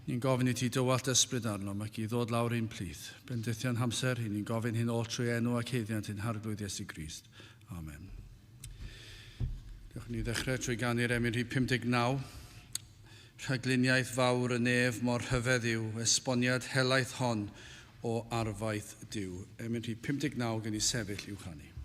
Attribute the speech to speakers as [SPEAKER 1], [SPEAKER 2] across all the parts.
[SPEAKER 1] Ni'n gofyn i ti dywallt ysbryd arnom ac i ddod lawr i'n plith. Bendithion hamser, i ni'n gofyn hyn oll trwy enw ac haeddiant ein Harglwydd Iesu Grist. Amen. Dewch ni ddechrau trwy ganu'r emyn rhif 59. Rhagluniaeth fawr y nef mor rhyfedd yw esboniad helaeth hon o arfaeth Duw. Emyn rhif 59 gen i sefyll i'w chanu.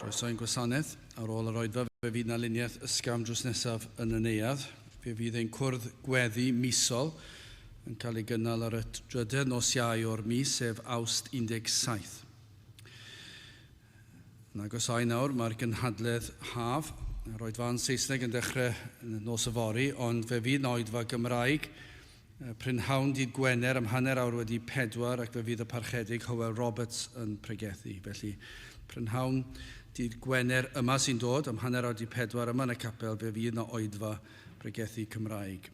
[SPEAKER 1] Croeso i'n gwasanaeth. Ar ôl yr oedfa, fe fydd 'na luniaeth ysgafn drws nesaf yn y neuadd. Fe fydd ein cwrdd gweddi misol yn cael ei gynnal ar y drydedd nos Iau o'r mis, sef Awst 17. Yn agosáu nawr, mae'r gynhadledd haf. Yr oedfa yn Saesneg yn dechrau nos yfory, ond fe fydd 'na oedfa Gymraeg prynhawn dydd Gwener am 4:30 ac fe fydd y Parchedig Hywel Roberts yn pregethu. Felly, prynhawn dydd Gwener yma sy'n dod am 4:30 yma yn y capel, fe fydd 'na oedfa pregethu Cymraeg.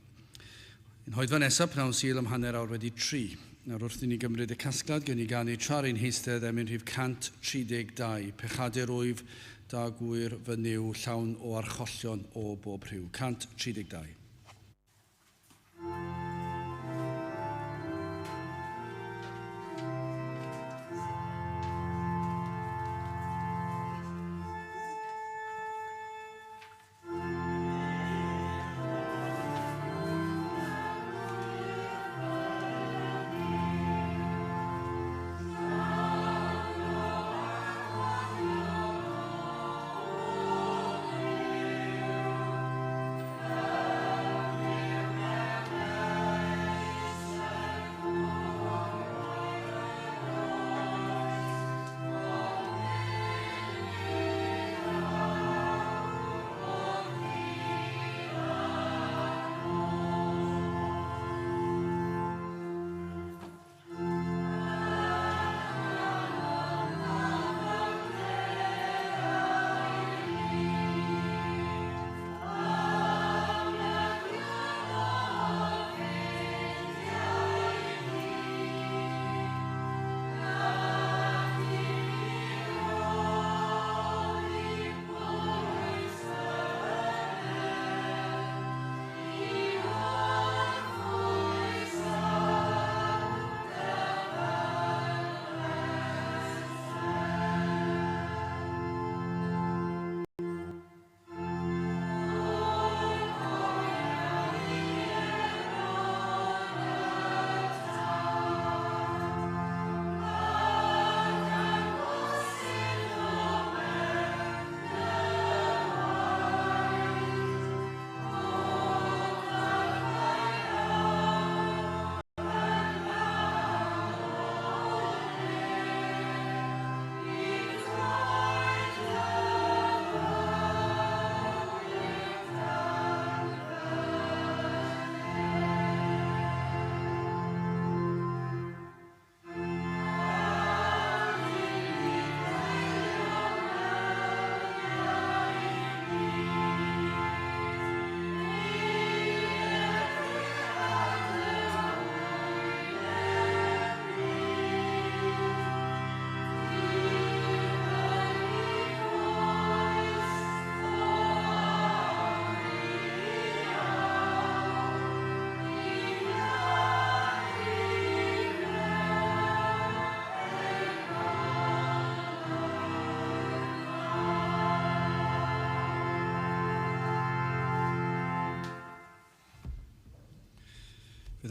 [SPEAKER 1] Yn hoedfa nesaf, pnawn Sul am 3:30. Nawr wrth i ni gymryd y casgliad, gewn ni ganu tra'r ein heistedd emyn rhif 132, Pechadur wyf, da gŵyr fy Nuw, llawn o archollion o bob rhyw. 132.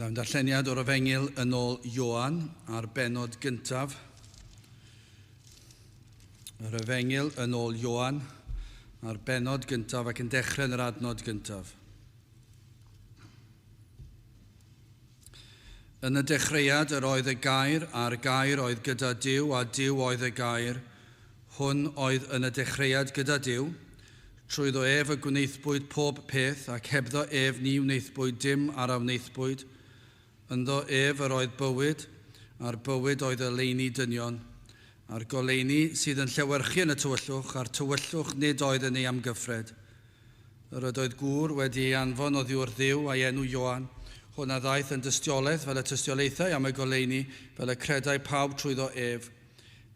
[SPEAKER 1] Byddai'n darlleniad o'r Efengyl yn ôl Ioan a'r bennod gyntaf. Yr Efengyl yn ôl Ioan a'r bennod gyntaf ac yn dechrau yn yr adnod gyntaf. Yn y dechreuad yr oedd y gair, a'r gair oedd gyda Duw, a Duw oedd y gair. Hwn oedd yn y dechreuad gyda Duw. Trwyddo ef y gwnaethpwyd pob peth, ac hebddo ef ni wnaethpwyd dim ar a wnaethpwyd. Ynddo ef yr oedd bywyd, a'r bywyd oedd oleuni dynion. A'r goleuni sydd yn llewyrchu yn y tywyllwch, a'r tywyllwch nid oedd yn ei amgyffred. Yr ydoedd gŵr wedi ei anfon oddi wrth Dduw a'i enw Ioan. Hwn a ddaeth yn dystiolaeth fel y tystiolaethai am y goleuni, fel y credai pawb trwyddo ef.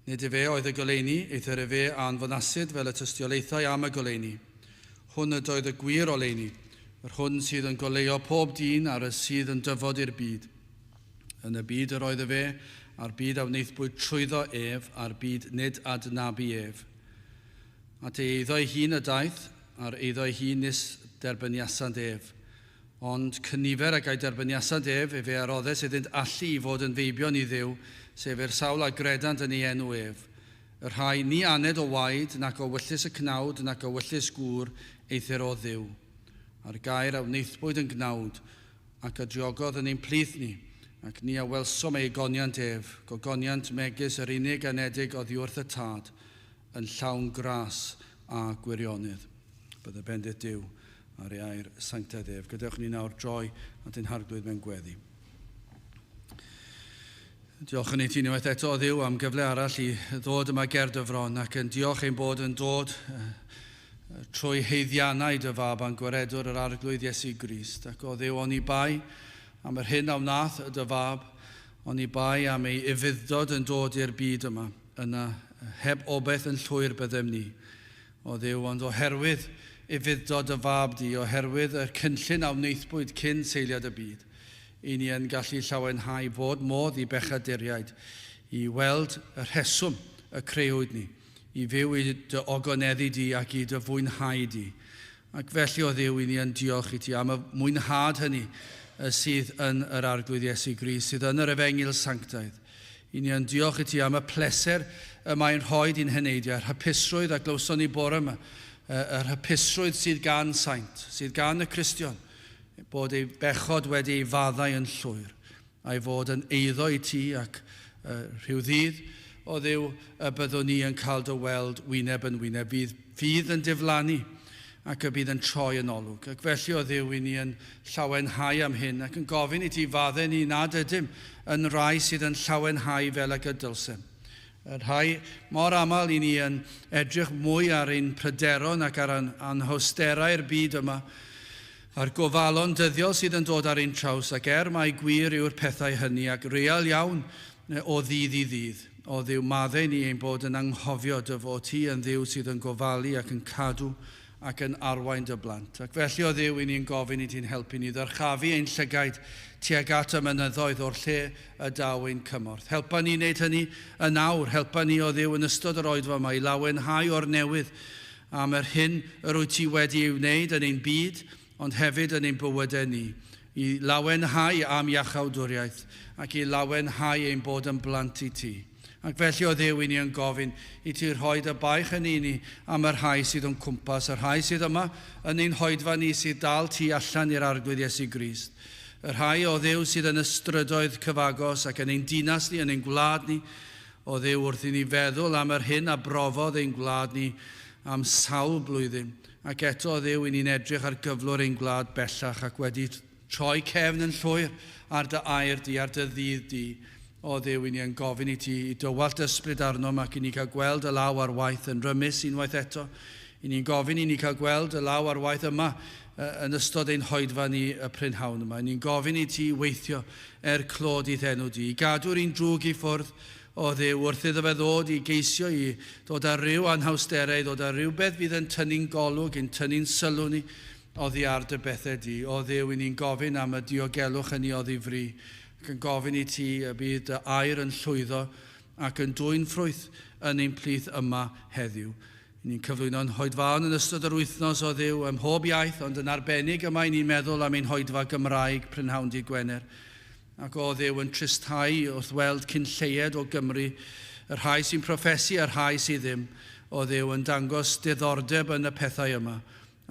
[SPEAKER 1] Nid efe oedd y goleuni, eithr efe a anfonasid fel y tystiolaethai am y goleuni. Hwn ydoedd y gwir oleuni, yr hwn sydd yn goleuo pob dyn ar y sydd yn dyfod i'r byd. Yn y byd yr oedd efe, a'r byd a wnaethpwyd trwyddo ef, a'r byd nid adnabu ef. At ei eiddo ei hun y daeth, a'r eiddo ei hun nis derbyniasant ef. Ond cynifer ag a'i derbyniasant ef, efe a roddes iddynt allu i fod yn feibion i Dduw, sef i'r sawl a gredant yn ei enw ef. Y rhai ni aned o waed, nac o wyllys y cnawd, nac o wyllys gŵr, eithr o Dduw. A'r gair a wnaethpwyd yn gnawd, ac a driogodd yn ein plith ni, ac ni a welsom ei ogoniant ef, gogoniant megis yr unig anedig oddiwrth y Tad, yn llawn gras a gwirionedd. Bydde bendith Duw ar ei air sanctaidd ef. Gadewch ni nawr droi at ein Harglwydd mewn gweddi. Diolch yn i ti unwaith eto, o Dduw, am gyfle arall i ddod yma ger dy fron ac yn diolch ein bod yn dod trwy haeddiannau dy fab a'n gwaredwr yr Arglwydd Iesu Grist. Ac o Dduw, oni bai am yr hyn a wnaeth dy fab, oni bai am ei ufudd-dod yn dod i'r byd yma, yna heb obaith yn llwyr byddem ni. O Dduw, ond oherwydd ufudd-dod y fab di, oherwydd y cynllun a wnaethpwyd cyn seiliad y byd, i ni yn gallu llawenhau fod modd i bechaduriaid i weld y rheswm y creuwyd ni, i fyw i dy ogoneddu di ac i dy fwynhau di. Ac felly, o Dduw, i ni yn diolch i ti am y mwynhad hynny sydd yn yr Arglwydd Iesu Grist, sydd yn yr Efengyl Sanctaidd. I ni yn diolch i ti am y pleser y mae'n rhoi i'n heneidiau, yr hapusrwydd a glywson ni bore yma, yr hapusrwydd sydd gan saint, sydd gan y Cristion, bod ei bechod wedi ei faddau yn llwyr, a'i fod yn eiddo i ti ac rhyw ddydd, o Dduw, y byddwn ni yn cael dy weld wyneb yn wyneb. Fydd ffydd yn diflannu ac y bydd yn troi yn olwg. Ac felly, o Dduw, i ni yn llawenhau am hyn ac yn gofyn i ti faddau ni nad ydym yn rai sydd yn llawenhau fel ag y dylsem. Y rhai mor aml i ni yn edrych mwy ar ein pryderon ac ar anhawsterau'r byd yma, a'r gofalon dyddiol sydd yn dod ar ein traws, ac er mai gwir yw'r pethau hynny ac real iawn o ddydd i ddydd, o Dduw, maddau ni ein bod yn anghofio dy fod ti yn Dduw sydd yn gofalu ac yn cadw ac yn arwain dy blant. Ac felly, o Dduw, i ni'n gofyn i ti'n helpu ni ddyrchafu ein llygaid tuag at y mynyddoedd o'r lle y daw ein cymorth. Helpa ni wneud hynny yn awr. Helpa ni, o Dduw, yn ystod yr oedfa yma i lawenhau o'r newydd am yr hyn yr wyt ti wedi ei wneud yn ein byd, ond hefyd yn ein bywydau ni, i lawenhau am iachawdwriaeth ac i lawenhau ein bod yn blant i ti. Ac felly, o Dduw, i ni yn gofyn i ti rhoi dy baich yn i ni am y rhai sydd o'n cwmpas, y rhai sydd yma yn ein hoedfa ni sydd dal tu allan i'r Arglwydd Iesu Grist, y rhai, o Dduw, sydd yn y strydoedd cyfagos ac yn ein dinas ni, yn ein gwlad ni, o Dduw, wrth i ni feddwl am yr hyn a brofodd ein gwlad ni am sawl blwyddyn, ac eto, o Dduw, i ni'n edrych ar gyflwr ein gwlad bellach ac wedi troi cefn yn llwyr ar dy air di, ar dy ddydd di. O Dduw, i ni yn gofyn i ti i dywallt ysbryd arnom ac i ni cael gweld y law ar waith yn rymus unwaith eto. I ni'n gofyn i ni cael gweld y law ar waith yma yn ystod ein hoedfa ni y prynhawn yma. I ni'n gofyn i ti weithio er clod i'th enw di, i gadw'r un drwg i ffwrdd, o Dduw, wrth iddo fe ddod i geisio i ddod â rhyw anhawsterau, i ddod â rhywbeth fydd yn tynnu'n golwg, yn tynnu'n sylw ni oddi ar dy bethau di. O Dduw, i ni'n gofyn am y diogelwch hynny oddi fri, ac yn gofyn i ti y bydd dy air yn llwyddo ac yn dwyn ffrwyth yn ein plith yma heddiw. I ni'n cyflwyno'n hoedfaon yn ystod yr wythnos, o Dduw, ym mhob iaith, ond yn arbennig yma i ni'n meddwl am ein hoedfa Gymraeg prynhawn dydd Gwener. Ac o Dduw yn tristhau wrth weld cyn lleied o Gymru, y rhai sy'n proffesu a'r rhai sydd ddim, o Dduw yn dangos diddordeb yn y pethau yma.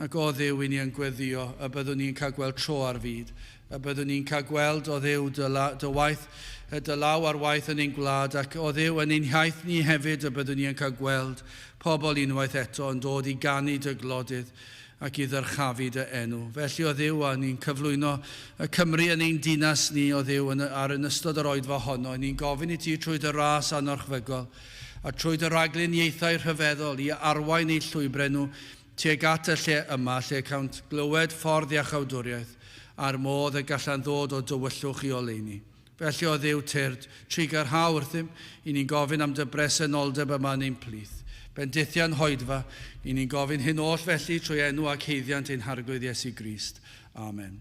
[SPEAKER 1] Ac o Dduw, i ni yn gweddio y byddwn ni'n cael gweld tro ar fyd, y byddwn ni'n cael gweld o Dduw dy, la, dy waith, dy law ar waith yn ein gwlad, ac o Dduw yn ein hiaith ni hefyd y byddwn ni'n cael gweld pobl unwaith eto yn dod i ganu dy glodydd ac i ddyrchafu dy enw. Felly o Dduw, a ni'n cyflwyno y Cymru yn ein dinas ni o Dduw yn, ar yn ystod yr oedfa honno. Ni'n gofyn i ti trwy dy ras anorchfygol a trwy dy ragluniaethau rhyfeddol i arwain eu llwybrau nhw tuag at y lle yma, lle cawnt glywed ffordd iachawdwriaeth a'r modd y gallan ddod o dywyllwch i oleuni. Felly o Dduw tyrd, trugarha wrthym, i ni'n gofyn am dy bresenoldeb yma yn ein plith. Bendithian hoedfa, i ni'n gofyn hyn oll felly trwy enw ac haeddiant ein Harglwydd Iesu Grist. Amen.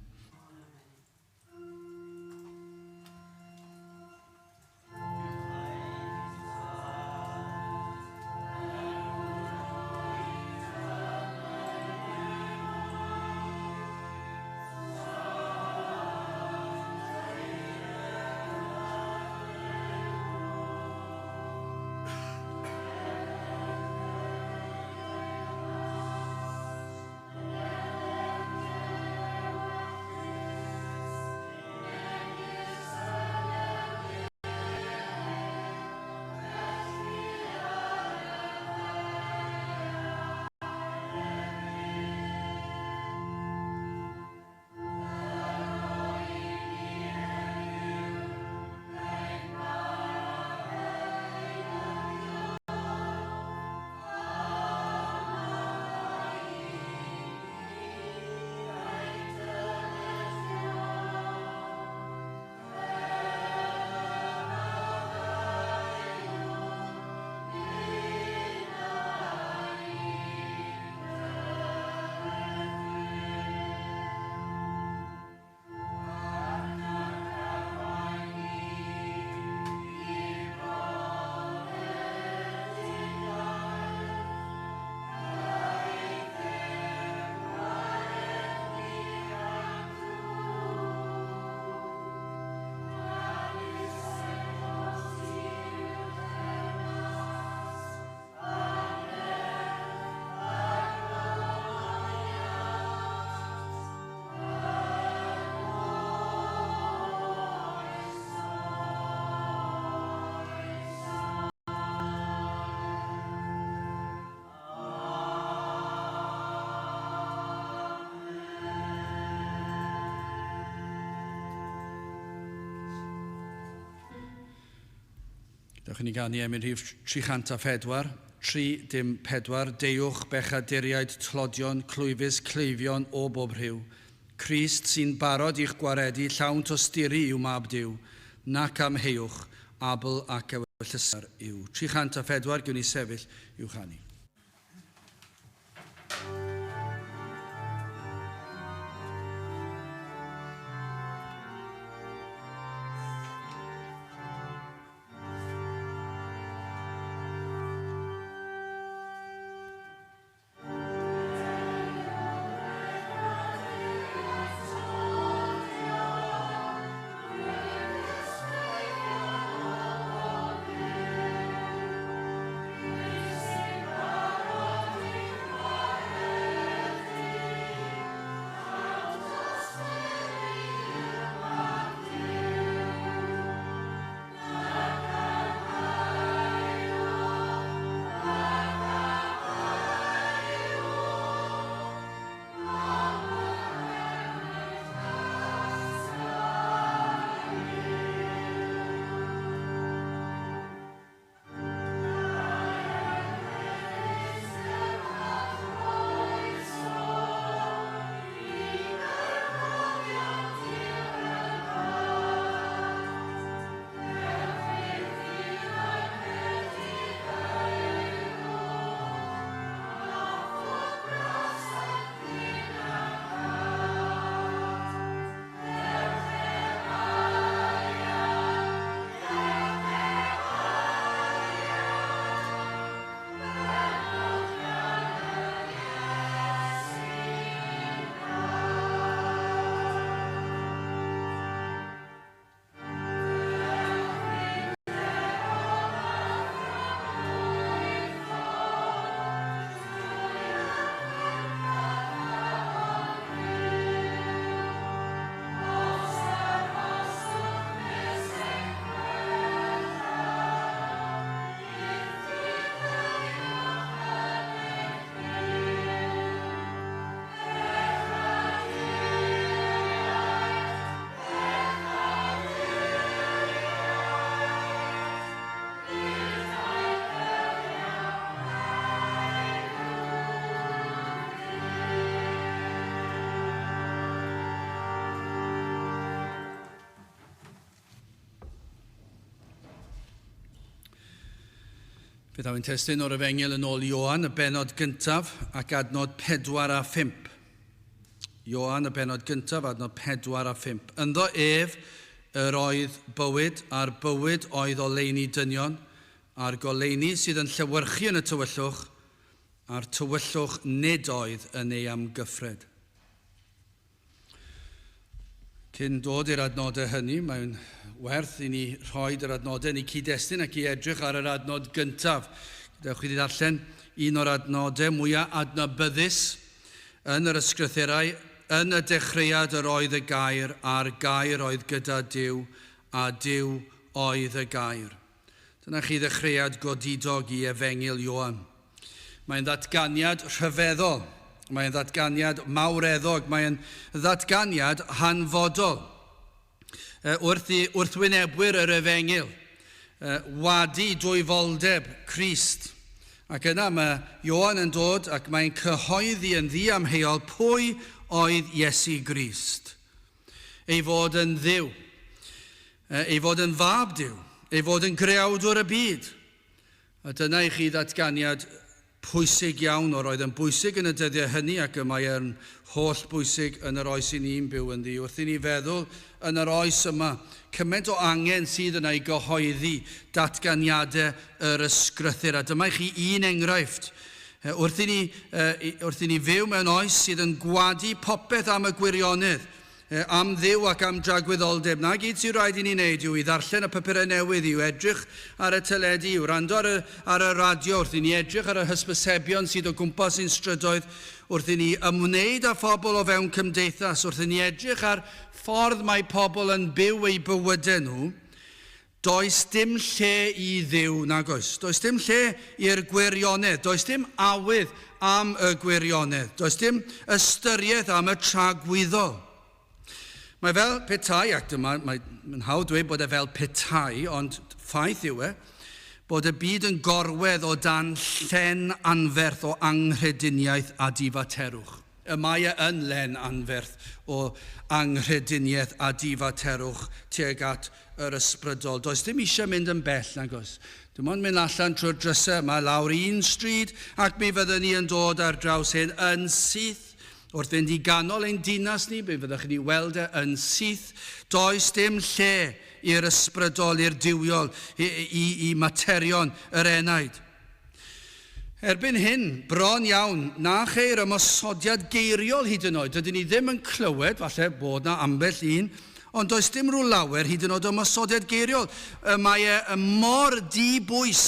[SPEAKER 1] Dewch i ni ganu emyn rhif 304, 304, deuwch bechaduriaid tlodion, clwyfus, cleifion o bob rhyw. Crist sy'n barod i'ch gwaredu, llawn tosturi i'w mab Duw, nac amheuwch, abl ac ewyllysgar yw. 304, gewn ni sefyll i'w chanu. Fe ddaw ein testun o'r Efengyl yn ôl Ioan, y bennod gyntaf, ac adnod 4 a 5. Ioan, y bennod gyntaf, adnod 4 a 5. Ynddo ef yr oedd bywyd, a'r bywyd oedd oleuni dynion, a'r goleuni sydd yn llewyrchu yn y tywyllwch, a'r tywyllwch nid oedd yn ei amgyffred. Cyn dod i'r adnodau hynny, mae'n werth i ni rhoi yr adnodau yn eu cyd-destun ac i edrych ar yr adnod gyntaf. Dewch i ddarllen un o'r adnodau mwyaf adnabyddus yn yr ysgrythurau. Yn y dechreuad yr oedd y gair, a'r gair oedd gyda Duw, a Duw oedd y gair. Dyna chi ddechreuad godidog i Efengyl Ioan. Mae'n ddatganiad rhyfeddol, mae'n ddatganiad mawreddog, mae'n ddatganiad hanfodol. Wrth i wrthwynebwyr yr Efengyl wadu dwyfoldeb Crist. Ac yna mae Ioan yn dod ac mae'n cyhoeddi yn ddiamheuol pwy oedd Iesu Grist. Ei fod yn Dduw, ei fod yn fab Duw, ei fod yn greawdwr y byd. A dyna i chi ddatganiad pwysig iawn o'r oedd yn bwysig yn y dyddiau hynny ac y mae e'n holl bwysig yn yr oes i ni'n byw ynddi. Wrth i ni feddwl yn yr oes yma, cymaint o angen sydd yna i gyhoeddi datganiadau yr ysgrythur. A dyma i chi un enghraifft. Wrth i ni, wrth i ni fyw mewn oes sydd yn gwadu popeth am y gwirionedd, am Dduw ac am dragwyddoldeb, na gyd sy'n rhaid i ni wneud yw i ddarllen y papurau newydd, i'w edrych ar y teledu, i'w wrando ar y, ar y radio, wrth i ni edrych ar y hysbysebion sydd o gwmpas ein strydoedd, wrth i ni ymwneud â phobl o fewn cymdeithas, wrth i ni edrych ar ffordd mae pobl yn byw eu bywydau nhw, Does dim lle i Dduw, nag oes. Does dim lle i'r gwirionedd. Does dim awydd am y gwirionedd. Does dim ystyriaeth am y tragwyddol. Mae fel petai, ac dyma, mae'n hawdd dweud bod e fel petai, ond ffaith yw e, bod y byd yn gorwedd o dan llen anferth o anghrediniaeth a difaterwch. Y mae e yn len anferth o anghrediniaeth a difaterwch tuag at yr ysbrydol. Does dim eisiau mynd yn bell, nag oes. Dim ond mynd allan trwy'r drysau yma lawr un stryd ac mi fyddwn ni yn dod ar draws hyn yn syth. Wrth fynd i ganol ein dinas ni, mi fyddwch chi'n ei weld e yn syth. Does dim lle i'r ysbrydol, i'r duwiol, i, i, i materion yr enaid. Erbyn hyn, bron iawn, na cheir ymosodiad geiriol hyd yn oed. Dydyn ni ddim yn clywed, falle bod 'na ambell un, ond does dim rhyw lawer hyd yn oed o ymosodiad geiriol. Y mae e mor di-bwys.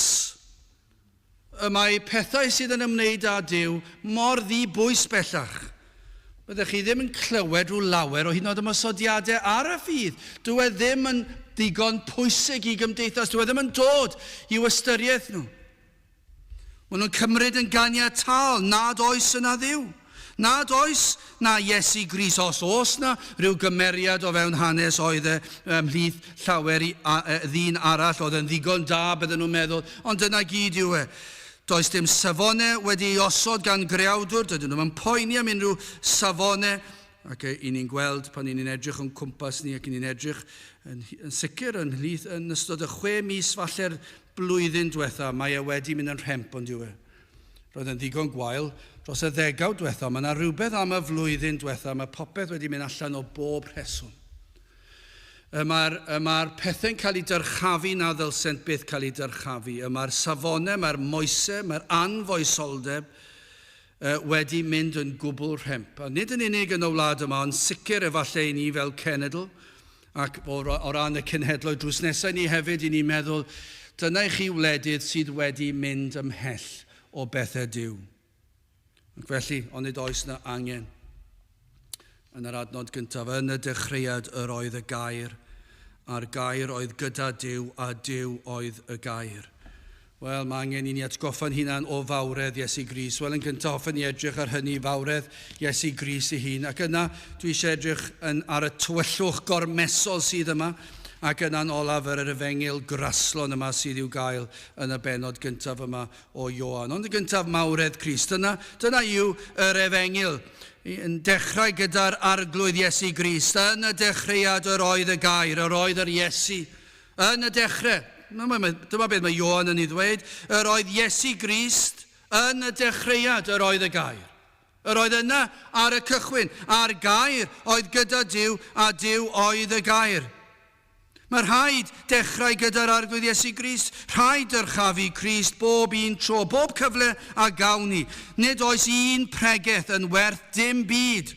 [SPEAKER 1] Y mae pethau sydd yn ymwneud â Duw mor ddi-bwys bellach. Byddech chi ddim yn clywed rhyw lawer o hyd yn oed ymosodiadau ar y ffydd. Dyw e ddim yn ddigon pwysig i gymdeithas. Dyw e ddim yn dod i'w ystyriaeth nhw. Maen nhw'n cymryd yn ganiataol nad oes yna Dduw, nad oes 'na Iesu Grist, os oes 'na rhyw gymeriad o fewn hanes oedd e ymhlith llawer i ddyn arall oedd yn ddigon da, bydden nhw'n meddwl, ond dyna gyd yw e. Does dim safonau wedi ei osod gan greawdwr, dydyn nhw'm yn poeni am unrhyw safonau, ac i ni'n gweld pan i ni'n edrych o'n cwmpas ni ac i ni'n edrych yn, yn sicr yn, yn ystod y chwe mis falle'r blwyddyn diwetha, mae e wedi mynd yn rhemp ond yw e. Roedd yn ddigon gwael dros y ddegawd diwetha, mae yna rhywbeth am y flwyddyn diwetha, mae popeth wedi mynd allan o bob rheswm. Y mae'r, y mae'r pethau'n cael eu dyrchafu na ddylsent byth cael eu dyrchafu. Y mae'r safonau, mae'r moesau, mae'r anfoesoldeb wedi mynd yn gwbl rhemp. A nid yn unig yn y wlad yma, ond sicr efallai i ni fel cenedl, ac o, o ran y cenhedloedd drws nesau ni hefyd, i ni'n meddwl, dyna i chi wledydd sydd wedi mynd ymhell o bethau Duw. Ac felly, onid oes na angen? Yn yr adnod gyntaf, yn y dechreuad yr oedd y gair, a'r gair oedd gyda Duw, a Duw oedd y gair. Wel, mae angen i ni atgoffa'n hunan o fawredd Iesu Grist. Wel, yn gyntaf, hoffen ni edrych ar hynny, fawredd Iesu Grist ei hun. Ac yna, dwi eisiau edrych yn, ar y tywyllwch gormesol sydd yma, ac yna'n olaf yr efengyl graslon yma sydd i'w gael yn y bennod gyntaf yma o Ioan. Ond yn gyntaf, mawredd Crist. Dyna, dyna yw yr efengyl. Yn dechrau gyda'r Arglwydd Iesu Grist. Yn y dechreuad yr oedd y gair, yr oedd yr Iesu. Yn y dechrau. Dyma beth mae Ioan yn ei ddweud. Yr oedd Iesu Grist yn y dechreuad, yr oedd y gair. Yr oedd yna ar y cychwyn, a'r gair oedd gyda Duw, a Duw oedd y gair. Mae rhaid dechrau gyda'r Arglwydd Iesu Grist. Rhaid dyrchafu Crist bob un tro, bob cyfle a gawn ni. Nid oes un pregeth yn werth dim byd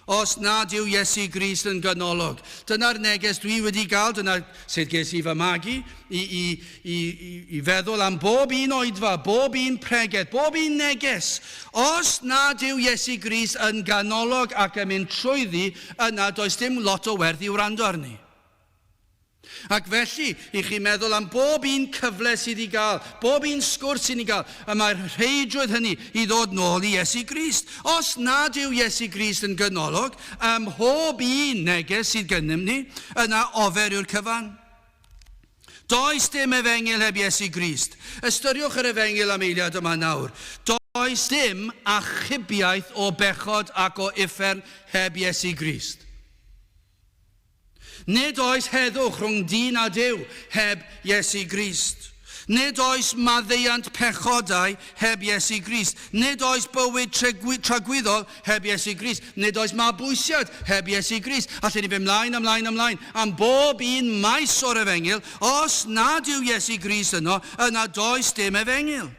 [SPEAKER 1] os nad yw Iesu Grist yn ganolog. Dyna'r neges dwi wedi gael, dyna sut ges i fy magu, i, i, i, i, i feddwl am bob un oedfa, bob un pregeth, bob un neges. Os nad yw Iesu Grist yn ganolog ac yn mynd trwyddi, yna does dim lot o werth i wrando arni. Ac felly, i chi meddwl am bob un cyfle sydd i gael, bob un sgwrs sydd i gael, y mae'r rheidrwydd hynny i ddod nôl i Iesu Grist. Os nad yw Iesu Grist yn ganolog ym mhob un neges sydd gennym ni, yna ofer yw'r cyfan. Does dim efengyl heb Iesu Grist. Ystyriwch yr efengyl am eiliad yma nawr. Does dim achubiaeth o bechod ac o uffern heb Iesu Grist. Nid oes heddwch rhwng dyn a Duw heb Iesu Grist. Nid oes maddeuant pechodau heb Iesu Grist. Nid oes bywyd tragwyddol heb Iesu Grist. Nid oes mabwysiad heb Iesu Grist. Allen ni fynd mlaen, ymlaen, ymlaen am bob un maes o'r efengyl. Os nad yw Iesu Grist yno, yna does dim efengyl.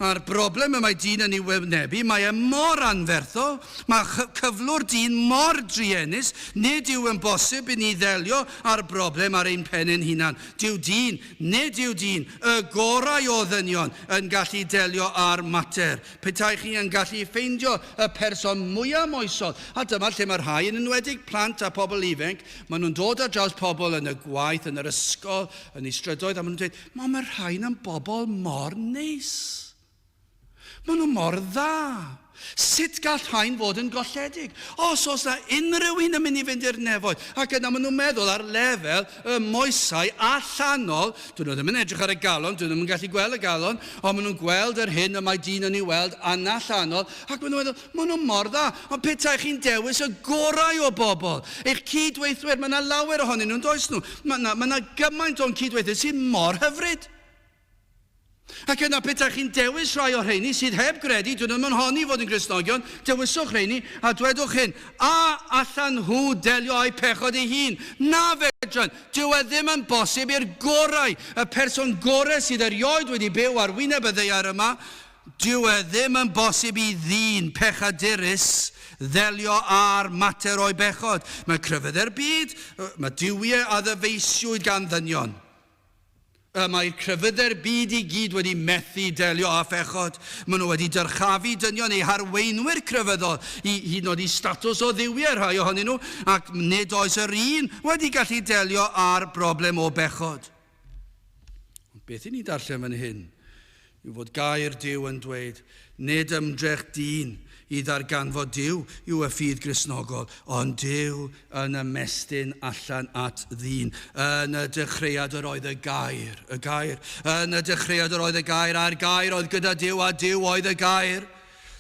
[SPEAKER 1] A'r broblem y mae dyn yn ei wynebu, mae e mor anferthol, mae cyflwr dyn mor druenus, nid yw yn bosib i ni ddelio â'r broblem ar ein pen ein hunan. Dyw dyn, nid yw dyn, y gorau o ddynion, yn gallu delio â'r mater. Petai chi yn gallu ffeindio y person mwyaf moesol, a dyma lle mae rhai, yn enwedig plant a pobl ifanc, maen nhw'n dod ar draws pobl yn y gwaith, yn yr ysgol, yn eu strydoedd, a maen nhw'n dweud, Mae mae'r rhain yn bobl mor neis. Maen nhw mor dda. Sut gall rhain fod yn golledig? Os oes na unrhyw un yn mynd i fynd i'r nefoedd, ac yna maen nhw'n meddwl ar lefel y moesau allanol, dyn nhw ddim yn edrych ar y galon, dyn nhw ddim yn gallu gweld y galon, ond maen nhw'n gweld yr hyn y mae dyn yn ei weld allanol, ac maen nhw'n meddwl, maen nhw mor dda. Ond petai chi'n dewis y gorau o bobl, eich cydweithwyr, mae yna lawer ohonyn nhw'n does nhw. Mae yna, mae yna gymaint o'n cydweithwyr sydd mor hyfryd. Ac yna petai chi'n dewis rhai o'r rheini sydd heb gredu, dyn nhw'n honni fod yn Gristnogion, dewiswch rheini a dwedwch hyn, a allan nhw delio â'u pechod eu hun? Na fedran, dyw e ddim yn bosib i'r gorau, y person gorau sydd erioed wedi byw ar wyneb y ddaear yma, Dyw e ddim yn bosib i ddyn pechadurus ddelio â'r mater o'i bechod. Mae crefyddau'r byd, mae duwiau a ddyfeisiwyd gan ddynion. Y mae crefyddau'r byd i gyd wedi methu delio â phechod. Maen nhw wedi dyrchafu dynion, eu harweinwyr crefyddol, i hyd yn oed i statws o dduwiau rhai ohonyn nhw, ac nid oes yr un wedi gallu delio â'r broblem o bechod. Ond beth i ni darllen fan hyn yw fod gair Duw yn dweud, nid ymdrech dyn i ddarganfod Duw yw y ffydd Gristnogol, ond Duw yn ymestyn allan at ddyn. Yn y dechreuad yr oedd y gair, y gair. Yn y dechreuad yr oedd y gair, a'r gair oedd gyda Duw, a Duw oedd y gair.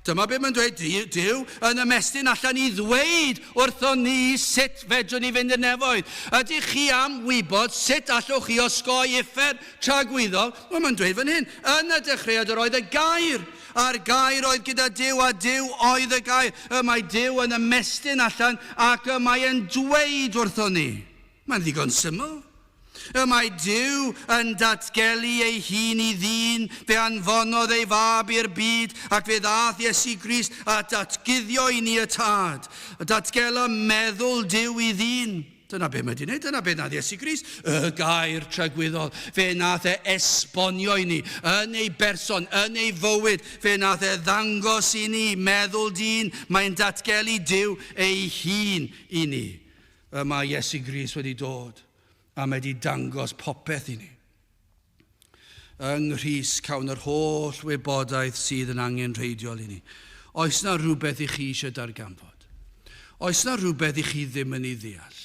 [SPEAKER 1] Dyma beth mae'n dweud, Duw yn ymestyn allan i ddweud wrthon ni sut fedrwn ni fynd i'r nefoedd. Ydych chi am wybod sut allwch chi osgoi uffern tragwyddol? Wel, mae'n dweud fan hyn, yn y dechreuad yr oedd y gair, a'r gair oedd gyda Duw, a Duw oedd y gair. Y mae Duw yn ymestyn allan ac y mae e'n dweud wrthon ni. Mae'n ddigon syml. Y mae Duw yn datgelu ei hun i ddyn, fe anfonodd ei fab i'r byd, ac fe ddaeth Iesu Grist a datguddio i ni y Tad. Datgela meddwl Duw i ddyn. Dyna be mae wedi wneud, dyna be nath Iesu Grist, y gair tragwyddol. Fe nath e esbonio i ni, yn ei berson, yn ei fywyd, fe nath e ddangos i ni meddwl dyn, mae'n datgelu Duw ei hun i ni. Y mae Iesu Grist wedi dod a mae wedi dangos popeth i ni. Yng Nghrist cawn yr holl wybodaeth sydd yn angenrheidiol i ni. Oes na rhywbeth i chi eisiau darganfod? Oes na rhywbeth i chi ddim yn ei ddeall?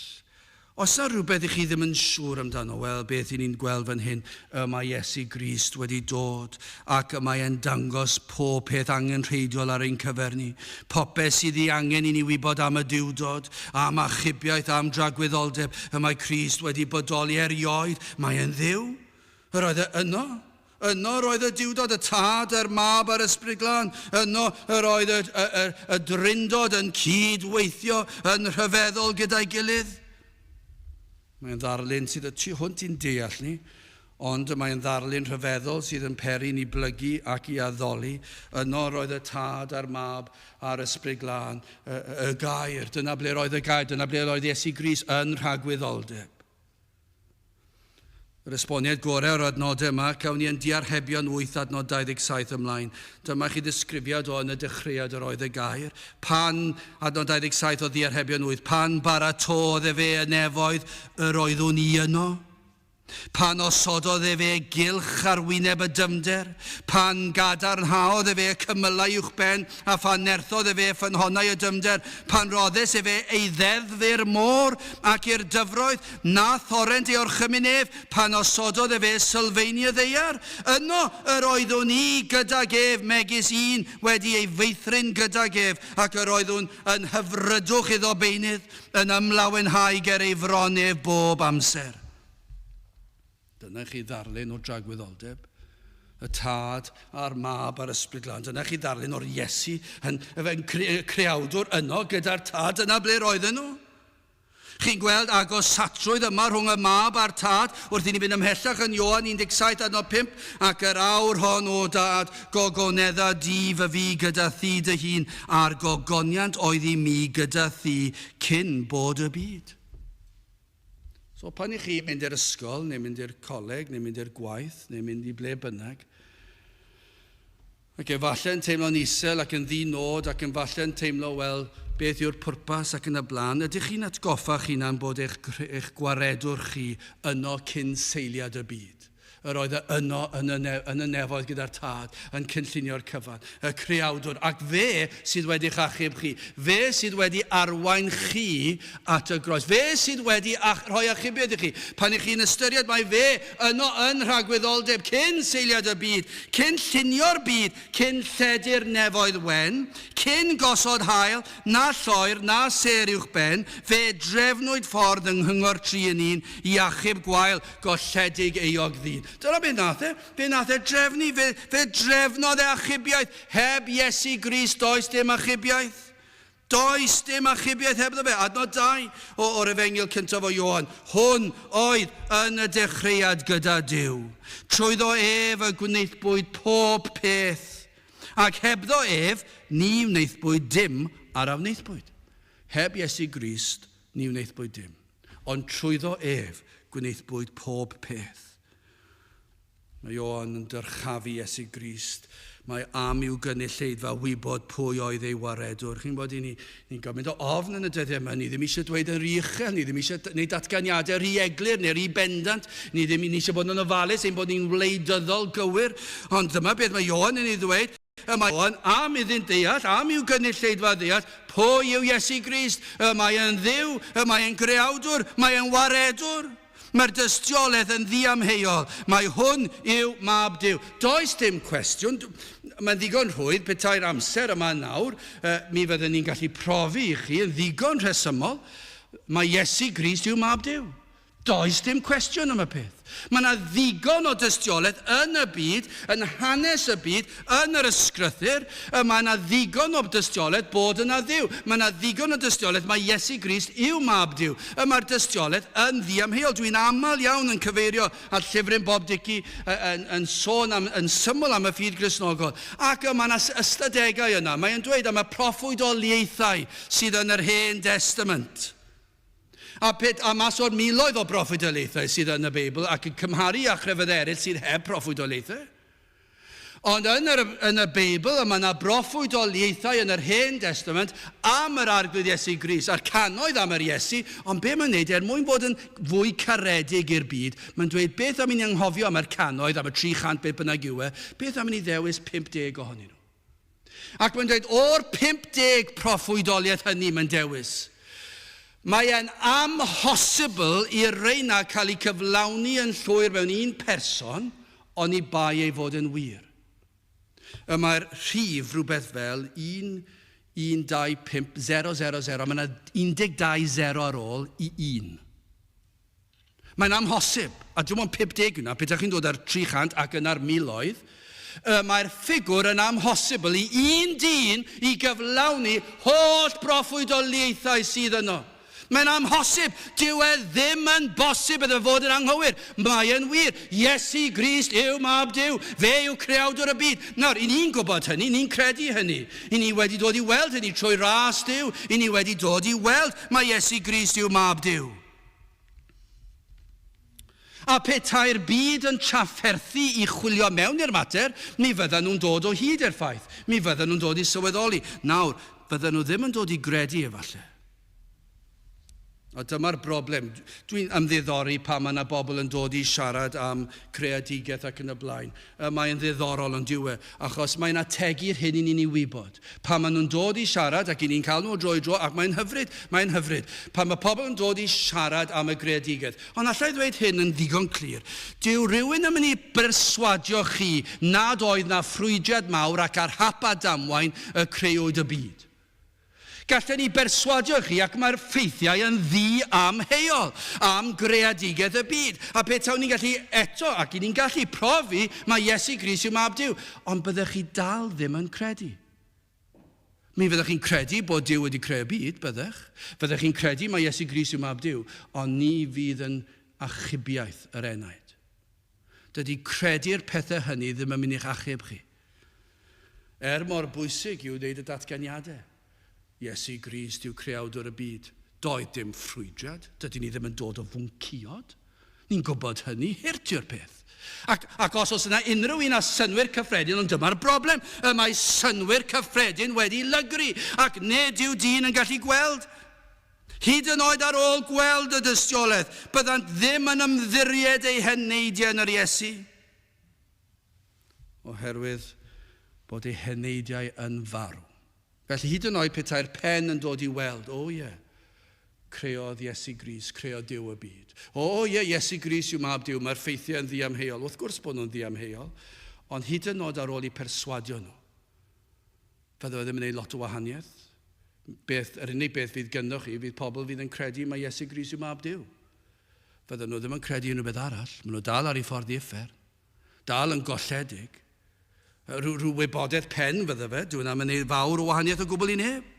[SPEAKER 1] Os yna rhywbeth i chi ddim yn siŵr amdano, wel, beth i ni'n gweld fan hyn, y mae Iesu Grist wedi dod ac y mae e'n dangos pob peth angenrheidiol ar ein cyfer ni. Popeth sydd ei angen i ni wybod am y Duwdod, am achubiaeth, am dragwyddoldeb, y mae Crist wedi bodoli erioed. Mae e'n Dduw. Yr oedd e yno. Yno yr oedd y Duwdod, y Tad, a'r Mab a'r Ysbryd Glân. Yno yr oedd y, y, y, y Drindod yn cyd-weithio yn rhyfeddol gyda'i gilydd. Mae'n ddarlun sydd y tu hwnt i'n deall ni, ond mae'n ddarlun rhyfeddol sydd yn peri ni blygu ac i addoli. Yno yr oedd y Tad a'r Mab a'r Ysbryd Glân, y, y, y Gair. Dyna ble roedd y Gair, dyna ble roedd Iesu Grist yn rhagwyddoldeb. Yr esboniad gorau o'r adnodau yma, cawn ni yn Diarhebion 8 adnod 27 ymlaen. Dyma chi ddisgrifiad o yn y dechreuad yr oedd y gair. Pan, adnod 27 o Ddiarhebion 8, pan baratôdd efe y nefoedd, yr oeddwn i yno. Pan osododd efe gylch ar wyneb y dyfnder, pan gadarnhaodd efe y cymylau uwchben, a phan nerthodd efe ffynhonnau y dyfnder, pan roddes efe ei ddeddf i'r môr ac i'r dyfroedd, na thorrent ei orchymyn ef, pan osododd efe sylfeini y ddaear, yno yr oeddwn i gydag ef megis un wedi ei feithrin gydag ef, ac yr oeddwn yn hyfrydwch iddo beunydd, yn ymlawenhau ger ei fron ef bob amser. Dyna chi ddarlun o dragwyddoldeb. Y Tad a'r Mab a'r Ysbryd Glân. Dyna chi ddarlun o'r Iesu yn, yn creawdwr yno gyda'r Tad. Dyna ble roedden nhw. Chi'n gweld agosatrwydd yma rhwng y Mab a'r Tad wrth i ni fynd ymhellach yn Ioan 17 adnod 5 ac yr awr hon o Dad gogonedda di fy fi gyda thi dy hun a'r gogoniant oedd i mi gyda thi cyn bod y byd. So pan i chi mynd i'r ysgol, neu mynd i'r coleg, neu mynd i'r gwaith, neu mynd i ble bynnag, ac efallai yn teimlo'n isel ac yn ddi-nod ac yn falle yn teimlo, wel, beth yw'r pwrpas ac yn y blaen, ydych chi'n atgoffa chi'na'n bod eich, eich gwaredwr chi yno cyn seiliad y byd? Yr oedd e yno yn y, ne yn y nefoedd gyda'r Tad yn cynllunio'r cyfan, y Creawdwr. Ac fe sydd wedi'ch achub chi. Fe sydd wedi arwain chi at y groes. Fe sydd wedi ach rhoi achubiaeth i chi. Pan ych chi'n ystyried mai fe yno yn rhagwyddoldeb cyn seiliad y byd, cyn llunio'r byd, cyn lledu'r nefoedd wen, cyn gosod haul, na lloer, na sêr uwch ben, fe drefnwyd ffordd yng nghyngor tri yn un i achub gwael Golledig euog ddyn. Dyna beth nath e. Fe nath e drefnu. Fe, fe drefnodd e achubiaeth. Heb Iesu Grist does dim achubiaeth. Does dim achubiaeth hebddo fe. Adnod 2 o, o'r efengyl cyntaf o Ioan. Hwn oedd yn y dechreuad gyda Duw. Trwyddo ef y gwnaethbwyd pob peth. Ac hebddo ef, ni wnaethbwyd dim ar a wnaethpwyd. Heb Iesu Grist, ni wnaethpwyd dim. Ond trwyddo ef gwnaethpwyd pob peth. Mae Ioan yn dyrchafu Iesu Grist. Mae am i'w gynulleidfa wybod pwy oedd ei waredwr. Chi'n gwybod, i ni, ni'n gymaint o ofn yn y dyddiau yma. Ni ddim eisiau dweud yn rhy uchel, ni ddim eisiau gwneud datganiadau rhy eglur neu rhy bendant. Ni ddim ni eisiau bod yn ofalus ein bod ni'n wleidyddol gywir. Ond dyma beth mae Ioan yn ei ddweud. Y mae o'n am iddynt ddeall, am i'w gynulleidfa ddeall, pwy yw Iesu Grist. Y mae yn Dduw, y mae yn Greawdwr, mae yn Waredwr. Mae'r dystiolaeth yn ddiamheuol. Mae hwn yw Mab Duw. Does dim cwestiwn. Mae'n ddigon rhwydd petai'r amser yma nawr, mi fydden ni'n gallu profi i chi yn ddigon rhesymol, mae Iesu Grist yw Mab Duw. Does dim cwestiwn am y peth. Mae yna ddigon o dystiolaeth yn y byd, yn hanes y byd, yn yr ysgrythur, y mae yna ddigon o dystiolaeth bod yna Dduw. Mae yna ddigon o dystiolaeth mai Iesu Grist yw Mab Duw. Y mae'r dystiolaeth yn ddiamheuol. Dwi'n aml iawn yn cyfeirio at llyfryn Bob Dickey yn, yn sôn am, yn syml am y ffydd Gristnogol. Ac y mae yna ystadegau yna. Mae'n dweud am y proffwydoliaethau sydd yn yr Hen Destament. A, pet, a mas o'r miloedd o broffwydoliaethau sydd yn y Beibl ac yn cymharu â chrefydd eraill sydd heb proffwydoliaethau. Ond yn, yr, yn y Beibl, mae yna broffwydoliaethau yn yr Hen Testament am yr Arglwydd Iesu Grist, a'r cannoedd am yr Iesu, ond be mae'n neud, er mwyn bod yn fwy caredig i'r byd, mae'n dweud beth am i ni anghofio am yr cannoedd, am y 300 beth bynnag yw e, beth am i ni ddewis 50 ohonyn nhw. Ac mae'n dweud, o'r 50 proffwydoliaeth hynny mae'n dewis. Mae e'n amhosibl i'r reina cael eu cyflawni yn llwyr mewn un person, oni bai ei fod yn wir. Y mae'r rhif rhywbeth fel 1, 1, 2, 5, 0, 0, 0, mae yna 12 zero ar ôl i 1. Mae'n amhosib, a dim ond 50 yna, pe chi'n dod ar 300 ac yna'r miloedd, y mae'r ffigwr yn amhosibl i un dyn i gyflawni holl broffwydoliaethau sydd yno. Mae'n amhosib. Dyw e ddim yn bosib iddo fod yn anghywir. Mae e'n wir. Iesu Grist yw Mab Duw. Fe yw creawdwr y byd. Nawr, i ni'n gwybod hynny, ni'n credu hynny. I ni wedi dod i weld hynny trwy ras Duw. I ni wedi dod i weld mae Iesu Grist yw Mab Duw. A petai'r byd yn trafferthu i chwilio mewn i'r mater, mi fyddan nhw'n dod o hyd i'r ffaith. Mi fyddan nhw'n dod i sylweddoli. Nawr, fyddan nhw ddim yn dod i gredu efallai. A dyma'r broblem. Dwi'n ymddiddori pan mae yna bobl yn dod i siarad am creadigaeth ac yn y blaen. Mae'n ddiddorol yn dyw e, achos mae'n ategu'r hyn i ni'n ei wybod. Pan maen nhw'n dod i siarad, ac i ni'n cael nhw o dro i dro, ac mae'n hyfryd, mae'n hyfryd. Pan mae pobl yn dod i siarad am y greadigaeth. Ond alla i ddweud hyn yn ddigon clir. Dyw rhywun yn mynd i berswadio chi nad oedd na ffrwydriad mawr ac ar hap a damwain y creuwyd y byd. Gallen ni berswadio chi, ac mae'r ffeithiau yn ddi-amheuol, am greadigaeth y byd. A petawn ni'n gallu eto, ac i ni'n gallu profi, mae Iesu Grist yw Mab Duw. Ond byddech chi dal ddim yn credu. Mi fyddech chi'n credu bod Duw wedi creu y byd, byddech. Fyddech chi'n credu mae Iesu Grist yw Mab Duw, ond ni fydd yn achubiaeth yr enaid. Dydy credu'r pethau hynny ddim yn mynd i'ch achub chi. Er mor bwysig yw wneud y datganiadau, Iesu Grist yw creawdwr y byd. Doedd dim ffrwydriad, dydyn ni ddim yn dod o fwncïod. Ni'n gwybod hynny, hurt yw'r peth. Ac, ac os oes yna unrhyw un â synnwyr cyffredin, ond dyma'r broblem, y mae synnwyr cyffredin wedi lygru, ac nid yw dyn yn gallu gweld. Hyd yn oed ar ôl gweld y dystiolaeth, byddant ddim yn ymddiried eu heneidiau yn yr Iesu, oherwydd bod eu heneidiau yn farw. Felly hyd yn oed petai'r pen yn dod i weld, o ie, creodd Iesu Grist, creodd Duw y byd. O ie, Iesu Grist yw Mab Duw, mae'r ffeithiau yn ddiamheuol. Wrth gwrs bod nhw'n ddiamheuol, ond hyd yn oed ar ôl i perswadio nhw, fydde fe ddim yn gwneud lot o wahaniaeth. Beth, yr unig beth fydd gynnoch chi fydd pobl fydd yn credu mai Iesu Grist yw Mab Duw. Fydden nhw ddim yn credu unrhyw beth arall. Maen nhw dal ar eu ffordd i uffern. Dal yn golledig. Rhyw, rhyw wybodaeth pen fydde fe. Dyw hwnna'n mynd fawr o wahaniaeth o gwbl i neb.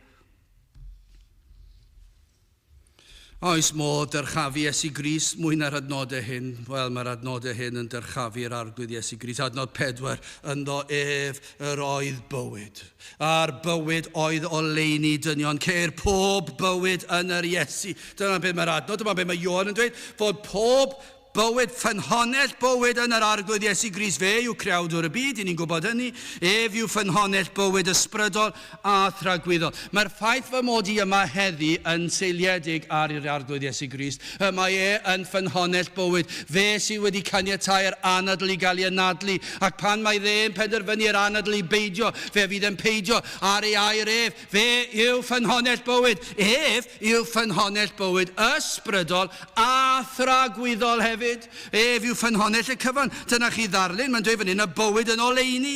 [SPEAKER 1] Oes modd dyrchafu Iesu Grist mwy na'r adnodau hyn? Wel, mae'r adnodau hyn yn dyrchafu'r Arglwydd Iesu Grist. Adnod 4, ynddo ef yr oedd bywyd. A'r bywyd oedd oleuni dynion. Ceir pob bywyd yn yr Iesu. Dyna beth mae'r adnod, dyma beth mae Ioan yn dweud, fod pob Bywyd, ffynhonnell bywyd yn yr Arglwydd Iesu Grist. Fe yw creawdwr y byd, i ni'n gwybod hynny. Ef yw ffynhonnell bywyd ysbrydol a thragwyddol. Mae'r ffaith fy mod i yma heddi yn seiliedig ar yr Arglwydd Iesu Grist. Y mae e yn ffynhonnell bywyd. Fe sydd wedi caniatáu'r anadl i gael ei anadlu, ac pan mae fe'n penderfynu yr anadl i beidio, fe fydd yn peidio ar ei air ef. Fe yw ffynhonnell bywyd. Ef yw ffynhonnell bywyd ysbrydol a thragwyddol hefyd. Ef yw ffynhonnell y cyfan. Dyna chi ddarlun, mae'n dweud fan hyn, y bywyd yn oleuni.